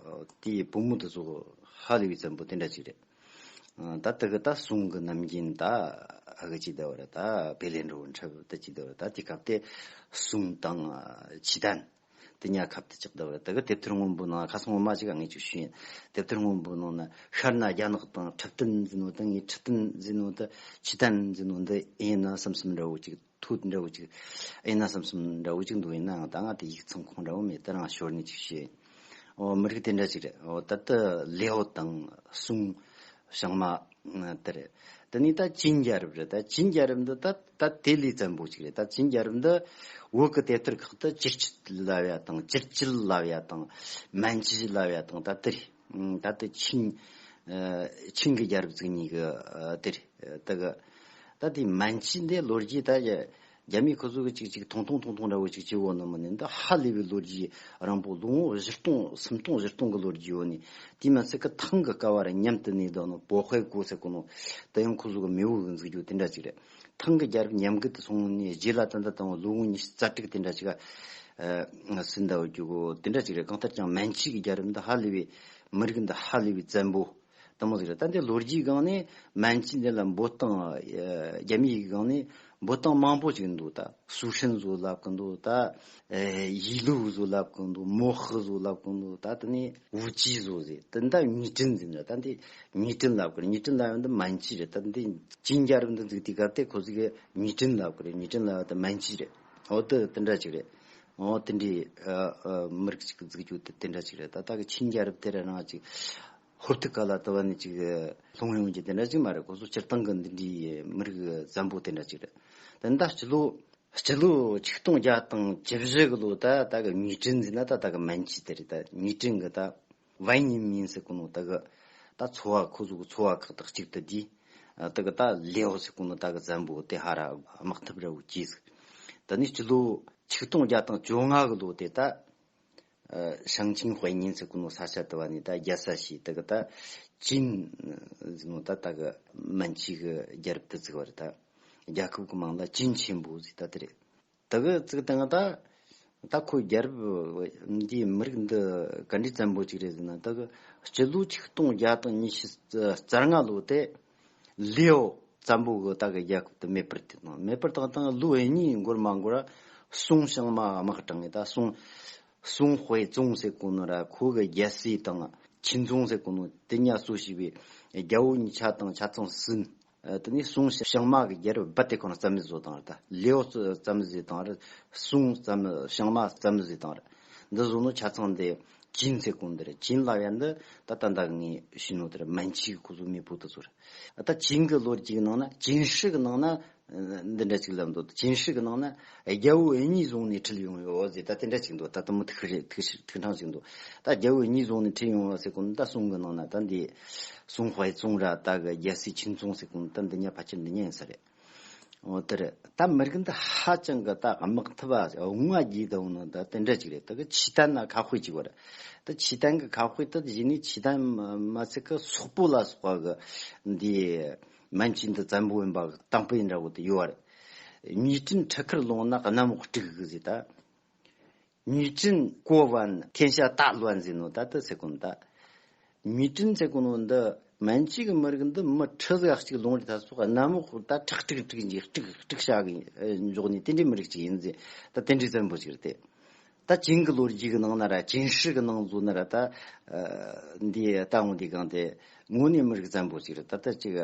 དེའི་བུ་མོ་དེ་ཚོ་ཧ་ལས་པའི་བཙན་པོ་དེ་འདྲ་ཅིག་རེད། ཨ་ད་དེ་གི་ད་སུང་གི་ནམ་རྒྱུན་ད་ཨ་གི་ཅིག་ད་བར་ད་བེ་ལེ་འགྲོ་འཁྲབ་ད་ཅིག་ད་བར། ད་དེ་སྐབས་དེ་སུང་དང་ཆི་ཏན་དེ་གཉིས་ཁ་བརྡ་ཅིག་ད་བར། དེ་གི་དེབ་ཐེར་སྔོན་པོ་ནང་ཁ་སང་ངོ་མ་ཅིག་ངས་ཅིག་ཞུས་ཡིན། དེབ་ཐེར་སྔོན་པོ་ནང་ན་ཤར་ན་རྒྱ་ནག་དང་ཁྲི་ཏན་ཟེར་ནོ་དང་། ངས་ཁྲི་ཏན་ཟེར་ནོ་དང་ཆི་ཏན་ཟེར་ནོ་འདི་ཡིན་ན་བསམ་བསམ་འདྲ་བོ་ཅིག། ཐོད་འདྲ་བོ་ཅིག་ཡིན་ན་བསམ་བསམ་འདྲ་བོ་ཅིག་འདུག། ཡིན་ནའང་ད་ང་དེ་ཡིག་ཚང་ཁོང་འདྲ་བོ་མེད། དེ་རང་ཞོར་ནས་ཅིག་ཞུས་ཡིན། ཨོ་མི་རིགས་དེ་འདྲ་ཅིག་རེད། ཨོ་ད་ལྟ་ལེའོ་དང་སུང་བྱང་མ་དེ་རེད། དེ་ནས་ད་ཅིན་རྒྱལ་རབས་རེད། ད་ཅིན་རྒྱལ་རབས་འདི་ད་ད་དེ་ལས་བཙན་པོ་ཅིག་རེད། ད་ཅིན་རྒྱལ་རབས་འདི་བོད་ཀྱི་དེབ་ཐེར་ཁག་ཏུ་ཅིར་ཅིད་ལབ་ཡ་དང་། ཅིར་ཅིལ་ལབ་ཡ་དང་། མན་ཇི་ལབ་ཡ་དང་། ད་དེ་རེད། ད་ལྟ་ཆིང་ཨ་ཆིང་གི་རྒྱལ་རབས་བཙུགས་ནས་གི་ཨ་དེ་རེད། ད་གི་ད་དེ་མན་ཇི་འདི་ལོ་རྒྱུས་ད་རྒྱ་མི་ཁོ་ཚོ་གི་ཅིག་ཅིག་ཐུང་ཐུང་ཐུང་ཐུང་འདྲ་བོ་ཅིག་བྱེད་འོ་ནི་མིན་ནི། འདི་ཧ་ལས་པའི་ལོ་རྒྱུས་རིང་པོ། ལོ་ངོ་བཞི་སྟོང་སུམ་སྟོང་བཞི་སྟོང་གི་ལོ་རྒྱུས་ཡོད་ནི། དེ་མ་ཚད་ཀི་ཐང་གི་ཀ་བ་ར་མཉམ་དུ་གནས་འདུག་ནོ། པོ་ཧེ་གོ་ཟེར་གོ་ནོ་དེ་ཡང་ཁོ་ཚོ་གི་མེས་པོ་གི་འཛུགས་རྒྱུ་དེ་འདྲ་ཅིག་རེད། ཐང་གི་རྒྱལ་རབས་ཉམས་རྒུད་དུ་སོང་ནས་རྗེས་ལ་ད་ལྟ་དང་ལོ་ངོ་ཉི་ཤུ་རྩ་དྲུག་དེ་འདྲ་ཅིག་ག་ཨ་ཟིན་ད་འོ་རྒྱུ་གོ་དེ་འདྲ་ཅིག་རེད། གང་ལྟར་ཀྱང་མན་ཇི་གི་རྒྱལ་རབས་འདི་ཧ་ལས་པའི་མི་རིགས་འདི་ཧ་ལས་པའི་བཙན་པོ་དེ་མོ་ཟིག་རེད། ད་འདི་ལོ་རྒྱུས་སྒང་ནས་མན་ཇི་འདི་ལ་འབོད་སྟངས་ཨ་རྒྱ་མིའི་སྒང་ནས་འབོད་སྟངས་མང་པོ་ཅིག་འདུག། ད་སུ་ཧྲན་བཟོ་ལབ་གི་འདུག། ད་ཨེ་ཡི་ལུ་བཟོ་ལབ་གི་འདུག། མོ་ཧི་བཟོ་ལབ་གི་འདུག། ད་དེ་ནས་ཝུ་ཅི་བཟོ་ཟེར། དེ་འདྲ་ཉི་ཀྲིན་ཟེར་ན། ད་འདི་ཉི་ཀྲིན་ལབ་གི་རེད། ཉི་ཀྲིན་ལབ་ཡ་འདི་མན་ཇི་རེད། ད་འདི་ཅིན་རྒྱལ་རབས་འདི་འཛུགས་དུས་སྐབས་དེ་ཁོ་ཚོ་གིས་ཉི་ཀྲིན་ལབ་གི་རེད། ཉི་ཀྲིན་ལབ་ཡ་འདི་མན་ཇི་རེད། འོ་དེ་དེ་འདྲ་ཅིག་རེད། འོ་དེ་འདྲའི་ཨ་ཨ་མི་རིགས་ཅིག་འཛུགས་རྒྱུ་དེ་དེ་འདྲ་ཅིག་རེད། ད་ད་གི་ཆིན་རྒྱལ་རབས་དེ་ར་རང་ཅིག་ཧུར་ཐུག་ག་ལ་དུ་བ་ནས་ཅིག་ལྷུང་ཡོང་རྒྱུ་དེ་འདྲ་ཅིག་མ་རེད། ཁོ་ཚོ་སྤྱིར་བཏང་གི་འདི་འདྲའི་མི་རིགས་བཙན་པོ་དེ་འདྲ་ཅིག་རེད། ད་ད་སྤྱི་ལོ་སྤྱི་ལོ་ཆིག་སྟོང་བརྒྱ་དང་བཅུ་བཞི་གི་ལོ། ད་ད་གི་ཉི་ཀྲིན་ཟེར་ན་ད་ད་གི་མན་ཇི་དེ་རེད། ད་ཉི་ཀྲིན་གི་ད་ཝན་ཉིན་མིན་ཟེར་གོ་ནོ་ད་གི་ད་ཚོ་བ། ཁོ་ཚོ་གི་ཚོ་བ་ཁག་དང་གཅིག་ཏུ་བསྡུས། ད་གི་ད་ལེའོ་ཟེར་གོ་ནོ་ད་གི་བཙན་པོ་དེ་ཧ་ར་དམག་འཐབ་ར་བོ་གྱིས་ཟིག། ད་ནི་སྤྱི་ལོ་ཆིག་སྟོང་བརྒྱ་དང་བཅོ་ལྔ་གི་ལོ་དེ་ད་ཨ་ཞང་ཆིང་ཧུའེ་ཉིན་ཟེར་གོ་ནོ་ས་ཆ་དུ་བ་ནི་ད་རྒྱལ་ས་ཞིག། ད་གི་ད་ཅིན་ཟེར་ནོ་ད་ད་གི་མན་ཇུའི་གི་རྒྱལ་རབས་དེ་བཙུགས་པ་རེད། ད་རྒྱལ་ཁབ་གི་མིང་ལ་ཅིན་ཆེན་པོ་ཟེར་ད་དེ་རེད། ད་གི་བཙུགས་བཏང་ད་ད་ཁོ་རྒྱལ་རབས་འདིའི་མི་རིགས་འདི་ག་འདྲའི་བཙན་པོ་ཅིག་རེད་ཟེར་ན། ད་གི་སྤྱི་ལོ་ཆིག་སྟོང་བརྒྱ་དང་ཉི་ཤུ་རྩ་ལྔ་ལོ་དེ་ལེའོ་བཙན་པོ་གི་ད་གི་རྒྱལ་ཁབ་དེ་མེ་སྤར་དེ་དང་། མེ་སྤར་དང་དང་ལོ་གཉིས་འགོར་མ་འགོར་སུང་ཞང་མ་དམག་དྲངས་ངེ་ད་སུང་སུང་ཧུའེ་ཙུང་ཟེར་གོ་ནོ་ར་ཁོ་གི་རྒྱལ་སྲས་དང་ཆིན་ཙུང་ཟེར་གོ་ནོ་དེ་གཉིས་གཙོ་བྱས་པའི་རྒྱལ་པོ་གཉིས་ཆ་དང་ཆ་ཚང་ཟིན། ཨ་དེ་ནས་སུང་ཞང་མ་གི་རྒྱལ་རབས་རྦད་དེ་ཁོ་རང་རྩ་མེད་བཟོ་བཏང་ར། ད་ལེའོ་རྩ་མེད་བཟོས་བཏང་ར། སུང་རྩ་མེད། ཞང་མ་རྩ་མེད་བཟོས་བཏང་ར། འདི་བཟོ་ནོ་ཆ་ཚང་འདི་ཅིན་ཟེར་གོ་འདི་རེད། ཅིན་ལབ་ཡ་འདི་ད་ད་ད་ངས་ཞུས་ནོ་དེ་རེད། མན་ཇུའི་ཁོ་ཚོ་མེས་པོ་དེ་ཚོ་རེད། ད་ཅིན་གི་ལོ་རྒྱུས་ནང་ན། ཅིན་ཧྲི་གི་ནང་ན་འདི་འདྲ་ཅིག་ལབ་འདུག། ཅིན་ཧྲི་གི་ནང་ན་རྒྱལ་པོ་གཉིས་བཟུང་ནས་ཁྲིད་ཡོང་ཡོད་ཟེར། ད་དེ་འདྲ་ཅིག་འདུག། ད་དེ་མོ་ཐུག་རེད། ཐུག་ཐུག་ཕྲེང་ཅིག་འདུག། ད་རྒྱལ་པོ་གཉིས་བཟུང་ནས་ཁྲིད་ཡོང་བ་ཟེར་གོ་ནོ་ད་སུང་གི་ནང་ན་ད་འདི་སུང་ཧུའེ་ཙུང་ར། ད་གི་རྒྱལ་སྲས་ཆིན་ཙུང་ཟེར་གོ་ནོ་ད་འདི་གཉིས་ཕལ་ཆེར་འདི་གཉིས་ཡིན་ས་རེད། འོ་དེ་རེད། ད་མི་རིགས་འདི་ཧ་ཅང་གི་ད་དམག་འཐབ་པ་འོང་བ་རྒྱས་དང་ནི་ད་དེ་འདྲ་ཅིག་རེད། ད་གི་ཆི་ཏན་ན་ཁ་དཔེ་ཅིག་བར། ད་ཆི་ཏན་གི་ཁ་དཔེ་ད་གཞི་ནས་ཆི་ཏན་མ་ཚད་གི་སོག་པོ་ལ་སོགས་པ་གི་འདི་མན་ཇུ་འདི་བཙན་པོ་ཡིན་པ་གི་དང་པོ་ཡིན་འདྲ་བོ་དེ་ཡོད་བར། ཉི་ཀྲིན་ཁྲི་ཁར་ལོངས་ན་གནམ་འོག་དཀྲུག་གི་ཟེར། ད་女真过万，天下大乱ཟེར་ནོ་ད་ད་ཟེར་གོ་ནོ་ད། 女真ཟེར་གོ་ནོ་འདི་ མན་ཇུའི་གི་མི་རིགས་འདི་མི་ཁྲི་ཟིག་གཅིག་ལུང་རེ་ད་སོགས་གནམ་འོག་ད་ཁྲག་དཀྲུག་དཀྲུག་འཇིག་དཀྲུག་དཀྲུག་བྱ་གི་འཇོག་ནི་དེ་འདྲའི་མི་རིགས་ཅིག་ཡིན་ཟེར། ད་དེ་འདྲའི་བཙན་པོ་ཅིག་རེད་དེ། ད་ཅིང་གི་ལོ་རྒྱུས་གི་ནང་ན་ར་ཅིན་ཧྲི་གི་ནང་ལོ་ན་ར་ད་འདི་ལྟ་འོང་དེ་གང་དེ་དངོས་གནས་མི་རིགས་བཙན་པོ་ཅིག་རེད། ད་ད་ཅིག་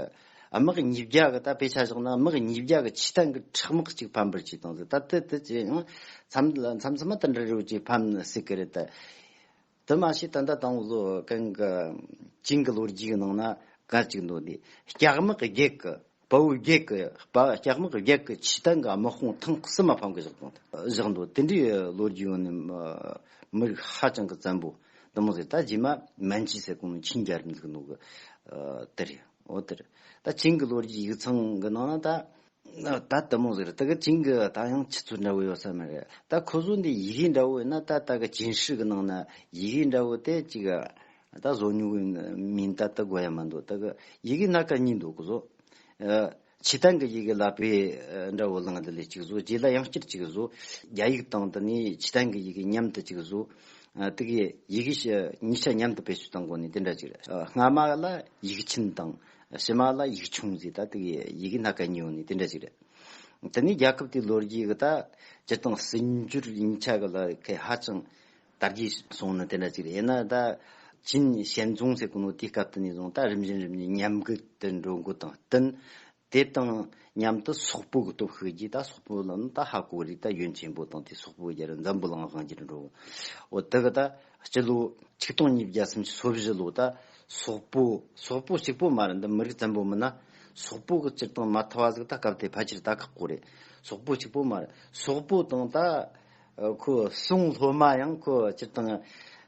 དམག་ཉིས་བརྒྱ་གི་ད་དཔེ་ཆ་བཞག་ན་དམག་ཉིས་བརྒྱ་གི་ཆི་ཏན་གི་ཁྲག་དམག་ཅིག་ཕམ་པར་བྱས་བཏང་ཟེར། ད་དེ་དེ་ཅི་ཡང་མཚམས་མཚམས་མཚམས་མ་དེ་འདྲ་རེ་བ་ཅིག་ཕམ་སྲིད་གི་རེད་ད། དེ་མ་ཤེས་ད་ལྟ་དང་བོ་གང་གི་ཅིང་གི་ལོ་རྒྱུས་ཀྱི་ནང་ན་ག་ཅིག་འདུག་འདི་སྐྱག་དམག་གི་རྒྱལ་གི་དཔའ་བོའི་རྒྱལ་གི་དཔའ་སྐྱག་དམག་གི་རྒྱལ་གི་ཆི་ཏན་གི་དམག་དཔུང་ཐེངས་གསུམ་མ་ཕམ་གི་བཞག་དང་བཞག་འདུག་དེ་འདྲའི་ལོ་རྒྱུས་ཡོད་ནི་མི་རིགས་ཧ་ཅང་གི་བཙན་པོ་འདི་མོ་ཟེར། ད་རྗེས་མ་མན་ཇུ་ཟེར་གོ་ནོ་ཆིན་རྒྱལ་རབས་འཛུགས་ནོ་གི་དེ་རེད། འོ་དེ་རེད། ད་ཅིང་གི་ལོ་རྒྱུས་ཡིག་ཚང་གི་ནང་ན་ད། ད་དེ་མོ་ཟེར་དེ་གི་ཅིང་གི་ད་ཡང་ཆུ་ཚོད་འདྲ་བོ་ཡོད་ས་མ་རེད། ད་ཁོ་ཚོ་འདི་ཡི་གེ་འདྲ་བོ་ཡིན་ན་ད་ད་གི་ཅིན་ཧྲི་གི་ནང་ན་ཡི་གེ་འདྲ་བོ་དེ་ཅིག་ད་བཟོ་ཉུག་གི་མིན་ད་ད་དགོས་ཡ་མ་འདུག་ད་གི་ཡི་གེ་སྣ་ཁ་གཉིས་འདུག་གི་བཟོ། ཆི་ཏན་གི་ཡི་གེ་ལ་པའི་འདྲ་བོ་བླངས་དེ་ལས་ཅིག་བཟོ། རྗེས་ལ་ཡང་བསྐྱར་ཅིག་བཟོ། རྒྱ་ཡིག་དང་དེ་ནས་ཆི་ཏན་གི་ཡི་གེ་མཉམ་དུ་ཅིག་བཟོ། དེ་གི་ཡི་གེ་གཉིས་ཆ་མཉམ་དུ་བེད་སྤྱོད་བཏང་དགོས་ནི་དེ་འདྲ་ཅིག་རེད། སྔ་མ་ལ་ཡིག་ཆེན་དང་། ཕྱི་མ་ལ་ཡིག་ཆུང་ཟེར་ད་དེ་གི་ཡི་གེ་སྣ་ཁ་གཉིས་ཡོད་ནི་དེ་འདྲ་ཞིག་རེད། དེ་ནས་རྒྱལ་ཁབ་དེའི་ལོ་རྒྱུས་གི་ད་སྤྱིར་བཏང་ཟིན་སྦྱོར་ཡིན་ཆ་གི་ལ་ཁེ་ཧ་ཅང་དར་རྒྱས་སོང་ནི་དེ་འདྲ་ཞིག་རེད། ཡིན་ན་ད་ཅིན་ཞན་ཙུང་ཟེར་གོ་ནོ་དེའི་སྐབས་དེ་ནས་བཟུང་ད་རིམ་བཞིན་རིམ་བཞིན་ཉམས་རྒུད་དུ་འགྲོ་འགོ་དང་བསྟུན། དེ་དང་མཉམ་དུ་སོག་པོ་གི་སྟོབས་ཤུགས་ཀྱིས་ད་སོག་པོ་ལ་ནི་ད་ཧ་གོ་རེད། ད་ཡོན་ཆེན་པོ་དང་དེ་སོག་པོ་རྒྱལ་རབས་འཛམ་བུ་གླིང་དབང་སྒྱུར་འགྲོ། འོ་དེ་གི་ད་སྤྱི་ལོ་ཆིག་སྟོང་ཉིས་བརྒྱ་སུམ་ཅུ་སོ་བཞི་ལོ་ད་སོག་པོ་སོག་པོ་གཅིག་པོ་མ་རེད། འདི་མི་རིགས་བཙན་པོ་མིན་ན་སོག་པོ་གི་སྤྱིར་བཏང་མ་ཐུབ་པ་ཟིག་ད་སྐབས་དེ་ཕལ་ཆེར་ད་ཁག་པོ་རེད། སོག་པོ་གཅིག་པོ་མ་རེད། སོག་པོ་དང་ད་ཁོ་སུང་སློབ་མ་ཡང་ཁོ་སྤྱིར་བཏང་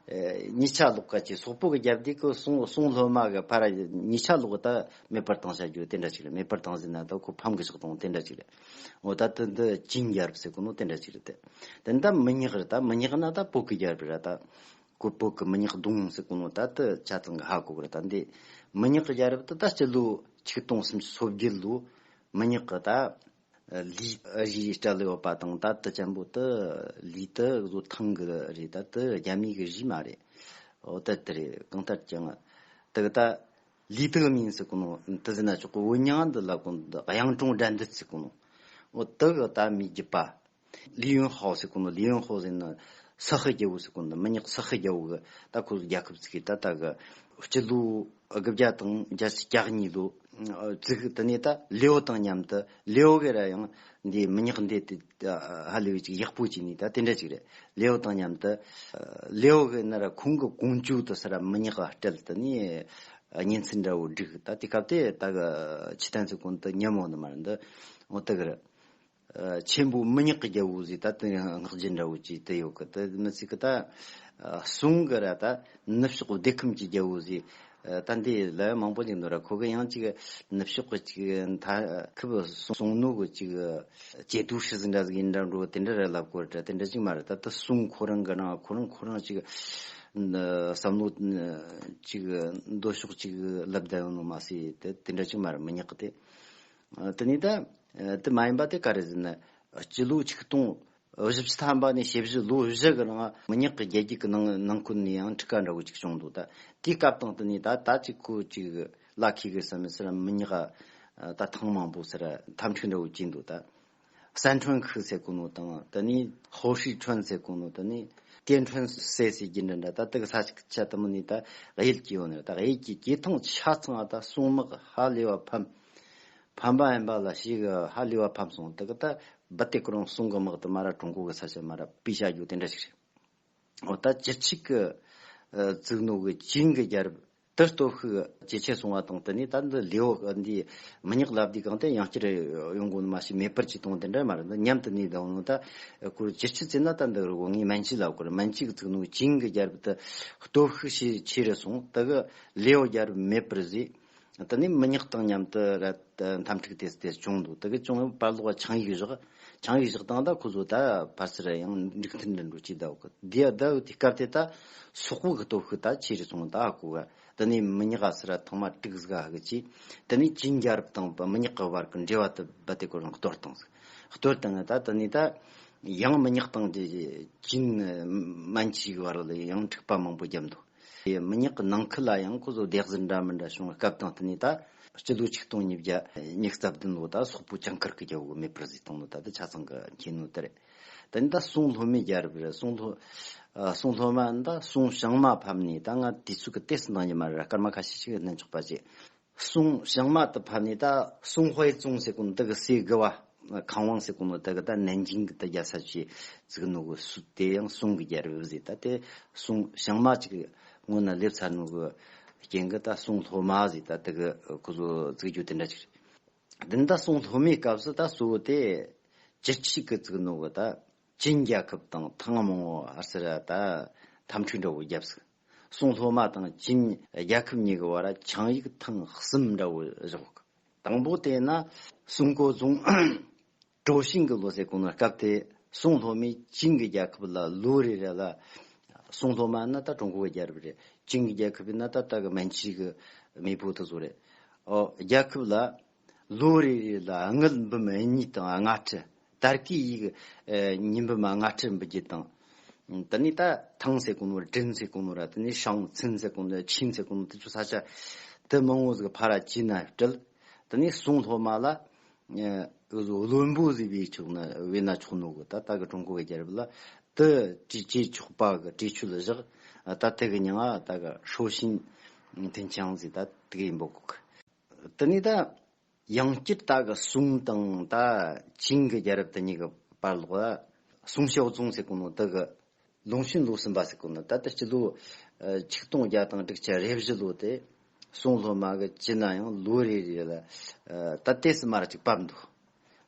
ཨེ་གཉིས་ཆ་ལོག་ཀ་ཅིག་སོག་པོ་གི་རྒྱབ་དེ་ཁོ་སུང་སུང་སློབ་མ་གི་ཕར་གཉིས་ཆ་ལོག་ད་མེད་པར་བཏང་བྱ་རྒྱུ་དེ་འདྲ་ཞིག་རེད། མེད་པར་བཏང་ཟིན་ན་ད་ཁོ་ཕམ་གི་ཕྱོགས་དང་དེ་འདྲ་ཞིག་རེད། འོ་ད་དེ་འདི་ཅིན་རྒྱལ་རབས་ཟེར་གོ་ནོ་དེ་འདྲ་ཞིག་རེད་དེ། དེ་འདྲ་མི་ཉག་རེད། ད་མི་ཉག་ན་ད་བོད་གི་རྒྱལ་རབས་རེད། ད་ཁོ་བོད་གི་མི་ཉག་གདོང་ཟེར་གོ་ནོ་ད་དེ་ཆ་ཚང་གི་ཧ་གོ་གི་རེད། ད་འདི་མི་ཉག་གི་རྒྱལ་རབས་དེ་ད་སྤྱི་ལོ་ཆིག་སྟོང་སུམ་ཅུ་སོ་བརྒྱད་ལོ་མི་ཉག་གི་ད། ལི་རི་སྤྲད་ཡོད་པ་དང་ད་དེ་ཅན་པོ་དེ་ལི་དེ་བཟོ་ཐང་གི་རེད། ད་དེ་རྒྱ་མི་གི་རི་མ་རེད། འོ་ད་དེ་རེད། གང་ལྟར་ཀྱང་དེ་གི་ད་ལི་དེ་གི་མིང་ཟེར་གོ་ནོ་དེ་ཟེར་ན་ཆོག་གི། བོད་མྱིང་འདི་ལ་གོ་ནོ་དབྱངས་ཀྲུང་དགྲ་འདུལ་ཟེར་གོ་ནོ། འོ་དེ་གི་ད་མི་རྒྱུད་པ་ལི་ཡོན་ཧོ་ཟེར་གོ་ནོ། ལི་ཡོན་ཧོ་ཟེར་ན་སི་ཧི་རྒྱལ་པོ་ཟེར་གོ་ནོ། མི་ཉག་སི་ཧི་རྒྱལ་པོ་གི་ད་ཁོ་རྒྱལ་ཁབ་བཙུགས་གི་ད་ད་གི་སྤྱི་ལོ་དགུ་བརྒྱ་དང་བརྒྱད་ཅུ་གྱ་གཉིས་ལོ་བཙུགས། དེ་ནས་ད་ལེའོ་དང་མཉམ་དུ་ལེའོ་གི་ར་ཡང་འདི་མི་ཉག་འདི་དེ་ཧ་ལས་པའི་ཅིག་ཡག་པོ་བྱས་ནས་ད་དེ་འདྲ་ཅིག་རེད། ལེའོ་དང་མཉམ་དུ་ལེའོ་གི་ན་ར་ཁོང་གི་ཀོང་ཇོ་དུ་ས་ར་མི་ཉག་སྤྲད། དེ་ནས་གཉེན་ཚན་འདྲ་བོ་བསྒྲིགས། ད་དེ་སྐབས་དེ་ད་གི་ཆི་ཏན་ཟེར་གོ་ནོ་དེ་ཉམས་འོང་ནི་མ་རེད། འདི་འོ་དེ་གི་རེད། ཆེན་པོ་མི་ཉག་གི་རྒྱལ་པོ་ཟེར་ད་དེ་སྔགས་རྒྱུད་འདྲ་བོ་ཅིག་དེ་ཡོད་གི། དེ་མི་ཚིག་གི་ད་གསུང་གི་ར་ད་ནུབ་ཕྱོགས་བདེ་ཁམས་ཀྱི་རྒྱལ་པོ་ཟེར། ད་འདི་ལ་མང་པོ་ཅིག་འདུག་ར། ཁོ་གི་ཡང་ཅིག་ནུབ་ཕྱོགས་གི་ཅིག་མཐའ་ཁུབ་སོང་ནོ་གི་ཅིག་ཇེ་དུ་ཧྲི་ཟིག་འདྲ་ཟིག་ཡིན་འདྲ་འགྲོ། དེ་འདྲ་ར་ལབ་གོ་ར། དེ་འདྲ་ཅིག་མ་རེད། ད་ད་གསུང་ཁོ་རང་གི་རང་ཁོ་རང་ཁོ་རང་ཅིག་བསམ་བློ་ཅིག་འདོད་ཕྱོགས་ཅིག་ལབ་བསྡད་ཡོང་ནོ་མ་ཟད། དེ་དེ་འདྲ་ཅིག་མ་རེད། མི་ཉག་གི་དེ། དེ་ནས་ད་དེ་མ་ཡིན་པ་དེ་ག་རེ་ཟེར་ན། སྤྱི་ལོ་ཆིག་སྟོང་བཞི་བཅུ་ཐམ་པ་ནས་ཞེ་བཞི་ལོ་བཞི་གི་རིང་མི་ཉག་གི་རྒྱལ་རྒྱུད་ཀྱི་ནང་ནང་ཁུལ་ནས་ཡང་འཁྲུག་པ་འདྲ་བོ་ཅིག་བྱུང་འདུག་ད་དེའི་སྐབས་དང་དེ་ནས་ད་ད་ཅིག་ཁོ་ཅིག་ལ་ཁེ་གི་ས་མི་སི་ར་མི་ཉག་ད་ཐེངས་མང་པོ་སི་ར་འཐབ་འཁྲུག་འདྲ་བོ་བྱས་འདུག་ད། སན་ཁྲོན་ཁུག་ཟེར་གོ་ནོ་དང་དེ་ནས་ཧོ་ཧྲི་ཁྲོན་ཟེར་གོ་ནོ། དེ་ནས་ཏེན་ཁྲོན་སེ་ཟེར་གྱི་འདྲ་འདྲ། ད་དེ་གི་ས་ཆ་དེ་མོ་ནས་ད་གཡུལ་གྱི་ཡོད་ནི་རེད། ད་གཡུལ་གྱི་གྱི་ཐང་ཆ་ཚང་ད་སུང་དམག་ཧ་ལས་པ་ཕམ། ཕམ་པ་ཡིན་པ་ལ་ཞིག་ཧ་ལས་པ་ཕམ་སོང་། དེ་གི་ད་རྦད་དེ་ཁོ་རང་སུང་གི་དམག་དེ་མ་ར་ཀྲུང་གོ་གི་ས་ཆ་མ་ར་པི་ཤ་རྒྱུ་དེ་འདྲ་ཞིག་རེད། འོ་ད་བཅུ་གཅིག་གི་བཙུགས་ནོ་གི་ཅིང་གི་རྒྱལ་རབས་དེ་སྟོབས་ཤུགས་ཇེ་ཆེ་སོང་བ་དང་། དེ་ནས་ད་འདི་ལེའོ་འདི་མི་ཉག་ལབ་དུས་གང་དེ་ཡང་བསྐྱར་ཡོང་དགོས་ནི་མ་ཤེས་མེད་པར་ཅིག་གཏོང་དེ་འདྲ་མ་རེད། འདི་མཉམ་དུ་གནས་དང་ནོ། ད་ཁོ་བཅུ་གཅིག་བཙུགས་ན་ད་འདི་རུ་ངས་མན་ཇུ་ལབ་དགོས་རེད། མན་ཇུ་གི་བཙུགས་ནོ་ཅིང་གི་རྒྱལ་རབས་དེ་སྟོབས་ཤུགས་ཆེ་ཆེ་རུ་སོང་། དེ་གི་ལེའོ་རྒྱལ་རབས་མེད་པར་བཟོས། དེ་ནས་མི་ཉག་དང་མཉམ་དུ་ར་འཐབ་འཁྲུག་དེ་དེ་བྱུང་འདུག་དེ་གི་བྱུང་བར་ལོག་ཆིངས་ཡིག་བཞག་ཆིངས་ཡིག་བཞག་དང་ད་ཁོ་ཚོ་ད་ཕར་ཚུར་ཡང་འགྲིག་མཐུན་འདྲ་འགྲོ་ཅིག་ད་འོ་གི་དེ་ད་འོ་དེ་སྐབས་དེ་ད་སོག་པོ་གི་སྟོབས་ཤུགས་ད་ཆེ་རུ་སོང་། ད་ཨ་ཁུ་ག་དེ་ནས་མི་ཉག་ག་སི་ར་ཐང་མ་དཀྲུག་ཟིག་ག་གི་ཅི། དེ་ནས་ཅིན་རྒྱལ་རབས་དང་མི་ཉག་གི་བར་གི་འབྲེལ་བ་དེ་རྦད་དེ་ཁོ་རང་གཏོར་བཏང་ཟིག་གཏོར་བཏང་ད་དེ་ནས་ད་ཡང་མི་ཉག་དང་དེ་ཅིན་མན་ཇུའི་བར་ལ་ཡང་འཁྲུག་པ་མང་པོ་བརྒྱབ་འདུག་དེ་མི་ཉག་གི་ནང་ཁུལ་ལ་ཡང་ཁོ་ཚོ་སྡེ་གཟར་འདྲ་མི་འདྲ་བྱུང་བའི་སྐབས་དང་། དེ་ནས་ད་སྤྱི་ལོ་ཆིག་སྟོང་ཉིས་བརྒྱ་ཉི་ཤུ་རྩ་བདུན་ལོ་ད་སོག་པོ་ཇིང་གུར་གྱི་རྒྱལ་པོ་མེ་སྤར་ཟིག་བཏང་ནོ་ད་དེ་ཆ་ཚང་གི་མཁྱེན་ནོ་དེ་རེད། དེ་ནས་ད་སུང་སློབ་མའི་རྒྱལ་རབས་རེད། སུང་སློབ་ཨ་སུང་སློབ་མ་ད་སུང་བྱང་མ་ཕབ་ནས། ད་ང་དུས་ཚོད་ཀྱི་ཏོག་ཙམ་འདང་རྒྱུ་མ་རེད། སྐར་མ་ཁ་ཤས་ཤིག་བསྣན་ཆོག་པ་བྱེད། སུང་བྱང་མ་དེ་ཕབ་ནས། ད་སུང་ཧུའེ་ཙུང་ཟེར་གོ་ནོ་དེ་གི་སྲས་དགུ་བ་ཁང་ཝང་ཟེར་གོ་ནོ་དེ་གི་ད་ནན་ཅིང་གི་ད་རྒྱལ་ས་བྱས་བཙུགས་ནོ་གི་སུ་དེ་ཡང་སུང་གི་རྒྱལ་རབས་ཟེར། ད་དེ་སུང་བྱང་མ་ཅིག་སྔོན་ན་སླེབས་ཚར་ནོ་གི་རྐྱེན་གི་ད་སུང་སློབ་མ་ཟེར། ད་དེ་གི་ཁོ་ཚོ་བཙུགས་རྒྱུ་དེ་འདྲ་ཅིག་རེད། དེ་ནས་ད་སུང་སློབ་མའི་སྐབས་སུ་ད་གཙོ་བོ་དེ་ཅི་ཆི་གི་བཙུགས་ནོ་གི་ད་ཅིན་རྒྱལ་ཁབ་དང་ཐང་མང་བོ་ཨ་སི་ར་ད་འཐབ་འཁྲུག་འདྲ་བོ་བརྒྱབ་ཟིག་སུང་སློབ་མ་དང་ཅིན་རྒྱལ་ཁབ་གཉིས་ཀྱི་བར་ཆིངས་ཡིག་ཐེངས་གསུམ་འདྲ་བོ་བཞག་གི་དང་པོ་དེ་ན་སུང་ཀོ་རྫོང་ཀྲོ་ཤིང་གི་ལོ་ཟེར་གོ་ནོ་སྐབས་དེ། སུང་སློབ་མས་ཅིན་གྱི་རྒྱལ་ཁབ་ལ་ལོ་རེ་རེ་ལ། སུང་སློབ་མ་ན་ད་ཀྲུང་གོ་གི་རྒྱལ་རབས་རེད། ཅིན་གྱི་རྒྱལ་ཁབ་ཡིན་ན་ད་ལྟ་གི་མན་ཇུའི་གི་མེས་པོ་དེ་ཚོ་རེད། ཨོ་རྒྱལ་ཁབ་ལ་ལོ་རེ་རེ་ལ་དངུལ་འབུམ་གཉིས་དང་ལྔ་ཁྲི། ཏར་ཀི་ཡིག་ཨེ་ཉིས་འབུམ་ལྔ་ཁྲི་འབུལ་རྒྱུ་དང་། དེ་ནས་ད་ཐང་ཟེར་གོ་ནོ་ར་ཀྲིན་ཟེར་གོ་ནོ་ར། དེ་ནས་ཤང་ཚིན་ཟེར་གོ་ནོ་ཆིན་ཟེར་གོ་ནོ་དེ་ཚོ་ས་ཆ་དེ་མང་བོ་ཟིག་ཕར་ར་ཅིན་ན་སྤྲད། དེ་ནས་སུང་སློབ་མ་ལ་ཨེ་བློན་པོ་ཟིག་བྱས་ཆོག་ན་བྱས་ན་ཆོག་ནོ་གི་ད་ལྟ་གི་ཀྲུང་གོ་གི་རྒྱལ་རབས་ལ་དེ་བྱས་བྱས་ཆོག་པ་གི་གྲོས་ཆོད་བཞག་ད་དེ་གི་མྱིང་ང་ད་གི་ཧྲོ་ཤིན་ཐིན་ཆང་ཟེར། ད་དེ་གི་ཡིན་པོ་གི། དེ་ནས་ད་ཡང་བསྐྱར་ད་གི་སུང་དང་ད་ཅིན་གྱི་རྒྱལ་རབས་དེ་གཉིས་ཀྱི་བར་ལོགས་ལ་སུང་ཞའོ་ཙུང་ཟེར་གོ་ནོ་དེ་གི་ལུང་ཆེན་ལོ་གསུམ་པ་ཟེར་གོ་ནོ། ད་ལྟ་སྤྱི་ལོ་ཆིག་སྟོང་བརྒྱ་དང་དྲུག་ཅུ་རེ་བཞི་ལོ་དེ་སུང་སློབ་མ་གི་ཅི་ན་ཡང་ལོ་རེ་རེ་ལ་ད་ཏོག་ཙམ་མར་ཅིག་བབས་འདུག་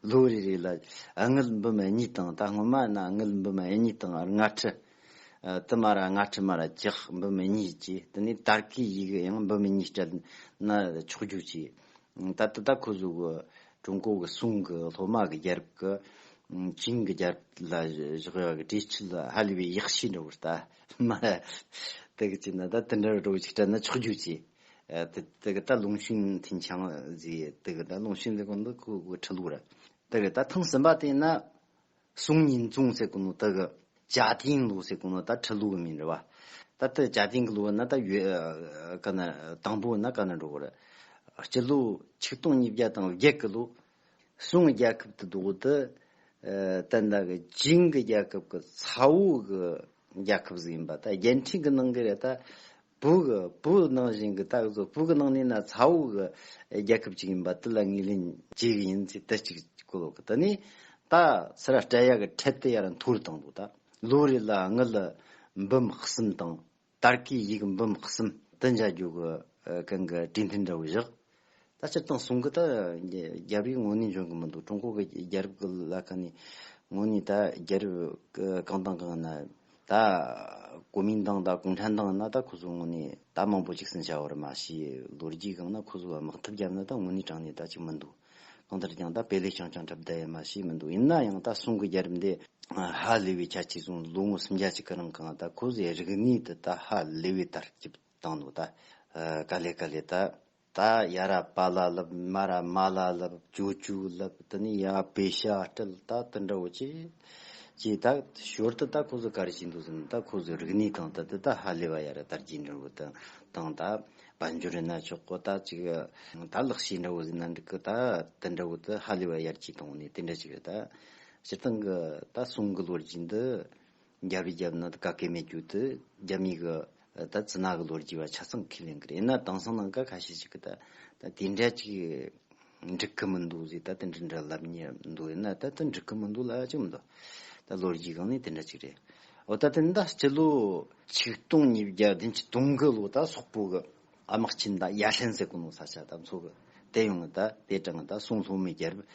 ལོ་རེ་རེ་ལ་དངུལ་འབུམ་གཉིས་དང་། ད་སྔོན་མ་ན་དངུལ་འབུམ་གཉིས་དང་ལྔ་ཁྲི། དེ་མར་ལྔ་ཁྲི་མར་བརྒྱ་འབུམ་གཉིས་བྱས། དེ་ནས་ཏར་ཀི་ཡིག་ཡང་འབུམ་གཉིས་སྤྲད་ན་ཆོག་རྒྱུ་བྱས། ད་ལྟ་ད་ཁོ་ཚོ་གི་ཀྲུང་གོ་གི་སུང་གི་སློབ་མ་གི་རྒྱལ་རབས་གི་ཅིན་གི་རྒྱལ་རབས་ལ་བཞག་ཡག་གི་གྲོས་ཆོད་ཧ་ལས་པའི་ཡག་ཤོས་འདྲ་བོ་རེད། ད་མ་དེ་གི་བྱས་ན་ད་དེ་འདྲ་འདྲ་བོ་ཅིག་སྤྲད་ན་ཆོག་རྒྱུ་བྱས། དེ་དེ་གི་ད་ལུང་ཆེན་ཐིན་ཆང་ཟེར། དེ་གི་ད་ལུང་ཆེན་ཟེར་གོ་ནོ་ཁོ་གི་ཁྲི་ལོ་རེད། དེ་གི་ད་ཐེངས་གསུམ་པ་དེ་ན་སུང་ཉིན་ཙུང་ཟེར་གོ་ནོ་དེ་གི་ཅ་ཏིང་ལོ་ཟེར་གོ་ནོ་ད་ཁྲི་ལོ་གི་མིང་རེད་བ། ད་དེ་ཅ་ཏིང་གི་ལོ་ན་ད་ཡོད་ག་ན་དང་པོ་ན་ག་ན་འགྲོ་གི་རེད། སྤྱི་ལོ་ཆིག་སྟོང་ཉིས་བརྒྱ་དང་བརྒྱད་གི་ལོ། སུང་རྒྱལ་ཁབ་དེ་དོག་དེ་ད་ལྟ་གི་ཅིན་གི་རྒྱལ་ཁབ་གི་ཚ་བོ་གི་རྒྱལ་ཁབ་ཟིག་ཡིན་པ། ད་རྒྱལ་ཕྲན་གི་ནང་གི་རེད། ད་བུ་གི་བུ་ནང་བཞིན་གི་ད་གི་ཚོ་བུ་གི་ནང་ནས་ན་ཚ་བོ་གི་རྒྱལ་ཁབ་ཅིག་ཡིན་པ་དེ་ལ་ངོས་ལེན་བྱེད་གི་ཡིན་ཟེར། དེ་གཅིག་གོ་ལོ་གི། དེ་ནས་ད་སི་ར་སྤྲད་ཡག་གི་ཁྲལ་དེ་ཡར་མཐོ་རུ་བཏང་འདུག་ད་ལོ་རེ་ལ་དངུལ་འབུམ་གསུམ་དང་ཏར་ཀི་ཡིག་འབུམ་གསུམ་དེ་འཇལ་རྒྱུ་གི་གང་གི་གྲོས་མཐུན་འདྲ་བོ་བཞག་ད་སྤྱིར་བཏང་སུང་གི་ད་རྒྱལ་རབས་ཡིག་དངོས་གནས་འཇོན་གི་མི་འདུག་ཀྲུང་གོ་གི་རྒྱལ་རབས་གི་ལ་ཁ་ནས་དངོས་གནས་ད་རྒྱལ་རབས་གི་གང་དང་གང་ན་ད་国民党ད་共产党ན་ད་ཁོ་ཚོ་དངོས་གནས་ད་མང་པོ་ཅིག་ཟིན་བྱ་བར་མ་ཤེས། ལོ་རྒྱུས་གང་ན་ཁོ་ཚོ་དམག་འཐབ་བརྒྱབ་ན་ད་དངོས་གནས་དྲང་གནས་ད་ཅིག་མི་འདུག་གང་ལྟར་ཀྱང་ད་དཔེ་ལེགས་ཤིང་ཅང་གྲུབ་བསྡད་ཡ་མ་ཤེས་མི་འདུག་ཡིན་ན་ཡང་ད་སུང་གི་རྒྱལ་རབས་འདི་ཧ་ལས་པའི་ཁྱད་ཆོས་བཟུང་། ལོ་ངོ་སུམ་བརྒྱ་ཅིག་གི་རིང་གང་ད་ཁོ་ཚོའི་རིག་གནས་དེ་ད་ཧ་ལས་པའི་དར་ཁྱབ་བཏང་འདུག་ད་ག་ལེ་ག་ལེ་ད་ད་ཡ་ར་པ་ལ་ལབ། མ་ར་མ་ལ་ལབ། ཅོ་ཅོ་ལབ། དེ་ནས་ཡ་པེ་ཤ་སྤྲད། ད་དེ་འདྲ་བོ་ཅི་ཅི་ད་ཞོར་དུ་ད་ཁོ་ཚོ་ག་རེ་བྱེད་འདུག་ཟེར་ན། ད་ཁོ་ཚོའི་རིག་གནས་དང་ད་དེ་ད་ཧ་ལས་པ་ཡ་ར་དར་རྒྱས་འགྲོ་གི། ད་དང་ད་དཔལ་འབྱོར་ཡིན་ན་ཆོག་གོ། ད་ཅིག་ད་ལག་ཤེས་འདྲ་བོ་ཟེར་ན་འགྲིག་གི། ད་དེ་འདྲ་བོ་དེ་ཧ་ལས་པ་ཡར་རྒྱས་བཏང་ནས་དེ་འདྲ་ཅིག་རེད། ད་སྤྱིར་བཏང་གི་ད་སུང་གི་ལོ་རྒྱུས་འདི་རྒྱབ་རི་རྒྱབ་ན་ད་ག་གེ་མེད་རྒྱུ་དེ་རྒྱ་མི་གི་ད་ཙི་ན་གི་ལོ་རྒྱུས་བ་ཆ་ཚང་ཁས་ལེན་གི་རེད། ཡིན་ན་དེང་སང་ནང་ག་ཁ་ཤས་ཅིག་གི་ད་ད་དེ་འདྲ་ཅིག་འགྲིག་གི་མི་འདུག་ཟེར། ད་དེ་འདྲ་འདྲ་ལབ་མཁན་འདུག་ཡིན་ན་ད་དེ་འགྲིག་གི་མི་འདུག་ལབ་ཡ་ཅིག་མི་འདུག་ད་ལོ་རྒྱུས་སྒང་ནས་དེ་འདྲ་ཅིག་རེད། འོ་ད་དེ་ད་སྤྱི་ལོ་ཆིག་སྟོང་ཉིས་བརྒྱ་བདུན་ཅུ་དོན་དགུ་ལོ་ད་སོག་པོ་གི་དམག་ཆེན་ད་ཡ་ཧྲན་ཟེར་གོ་ནོ་ས་ཆ་ད་མཚོ་གི་དེ་ཡོང་ད་དེ་དྲངས་ད་སུང་སློབ་མའི་རྒྱལ་རབས་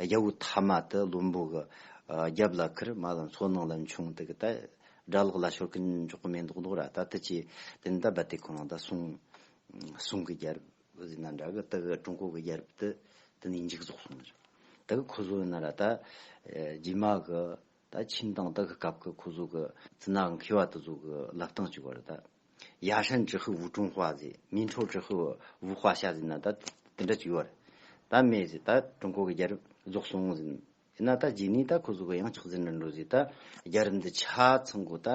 རྒྱལ་པོ་ཐ་མ་དེ་བློན་པོ་གི་རྒྱབ་ལ་ཁུར། མ་ལ་མཚོ་ནང་ལ་མཆོང་། དེ་གི་ད་དགྲ་ལག་ལ་ཤོར་གི་འཇོག་གི་མེད་མདོག་མདོག་ར། ད་དེ་ཅི་དེ་ད་རྦད་དེ་ཁོ་རང་ད་སུང་སུང་གི་རྒྱལ་རབས་ཟེར་ན་འདྲ་གི། དེ་གི་ཀྲུང་གོ་གི་རྒྱལ་རབས་དེ་དེ་ནས་མཇུག་རྫོགས་སོང་། དེ་གི་ཁོ་ཚོ་ཡིན་ན་ར་ད་རྗེས་མ་གི་ད་ཆིན་དང་དེ་གི་སྐབས་གི་ཁོ་ཚོ་གི་ཙི་ན་མཁས་པ་དེ་ཚོ་གི་ལབ་སྟངས་ཅིག་ཡོད་རེད། ད་ཡ་ཧྲན་ཅི་ཧི་ཝུ་ཀྲུང་ཧྭ་ཟེར། མིན་ཁྲོ་ཅི་ཧི་ཝུ་ཧྭ་ཤ་ཟེར་ན་ད་དེ་འདྲ་ཅིག་ཡོད་རེད། ད་མེད་ཟེར། ད་ཀྲུང་གོ་གི་རྒྱལ་རབས་རྫོགས་སོང་ཟེར། ཡིན་ན་ད་རྗེས་ནས་ད་ཁོ་ཚོ་གི་ཡང་ཆགས་ཟིན་འདྲ་འགྲོ་ཟིག་ད་རྒྱལ་རབས་འདི་ཆ་ཚང་གོ་ད་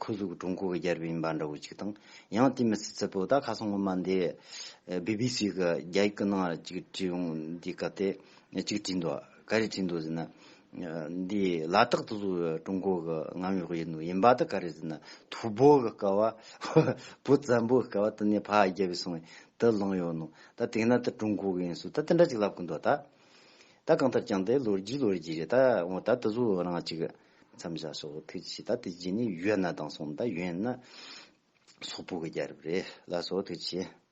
ཁོ་ཚོ་གི་ཀྲུང་གོ་གི་རྒྱལ་རབས་ཡིན་པ་འདྲ་བོ་ཅིག་དང་། ཡང་དེ་མི་སྲིད་ཚད་པོ་ད་ཁ་སང་སྔོན་མ་འདི་བི་བི་སི་གི་རྒྱ་ཡིག་གི་ནང་ཅིག་བྲིས་ཡོང་འདི་ག་དེ་ཅིག་བྲིས་འདུག་ག་རེ་བྲིས་འདུག་ཟེར་ན། འདི་ལ་དྭགས་དེ་ཚོ་ཀྲུང་གོ་གི་མངའ་འོག་ཡིན་ནོ་ཡིན་པ་ད་ག་རེ་ཟེར་ན། ཐུ་བོ་གི་སྐབས་བ་བོད་བཙན་པོའི་སྐབས་བ་དེ་ནས་ཕར་རྒྱལ་བས་སོང་བས་དེ་ལངས་ཡོད་ནོ། ད་དེ་ན་ད་ཀྲུང་གོ་གི་ཡིན་སོ་ད་དེ་འདྲ་ཅིག་ལབ་གི་འདུག་ད། ད་གང་ལྟར་ཀྱང་དེ་ལོ་རྒྱུས་ལོ་རྒྱུས་རེད། ད་འོ་ད་དེ་ཚོ་རང་ཅིག་མཚམས་བཞག་ཤོག་ཐུགས་རྗེ་ཆེ། ད་དེ་རྗེས་ནས་ཡོད་ན་དང་སོང་ད་ཡོད་ན་སོག་པོ་གི་རྒྱལ་རབས་རེད། ལགས་སོ་ཐུགས་རྗེ་ཆེ།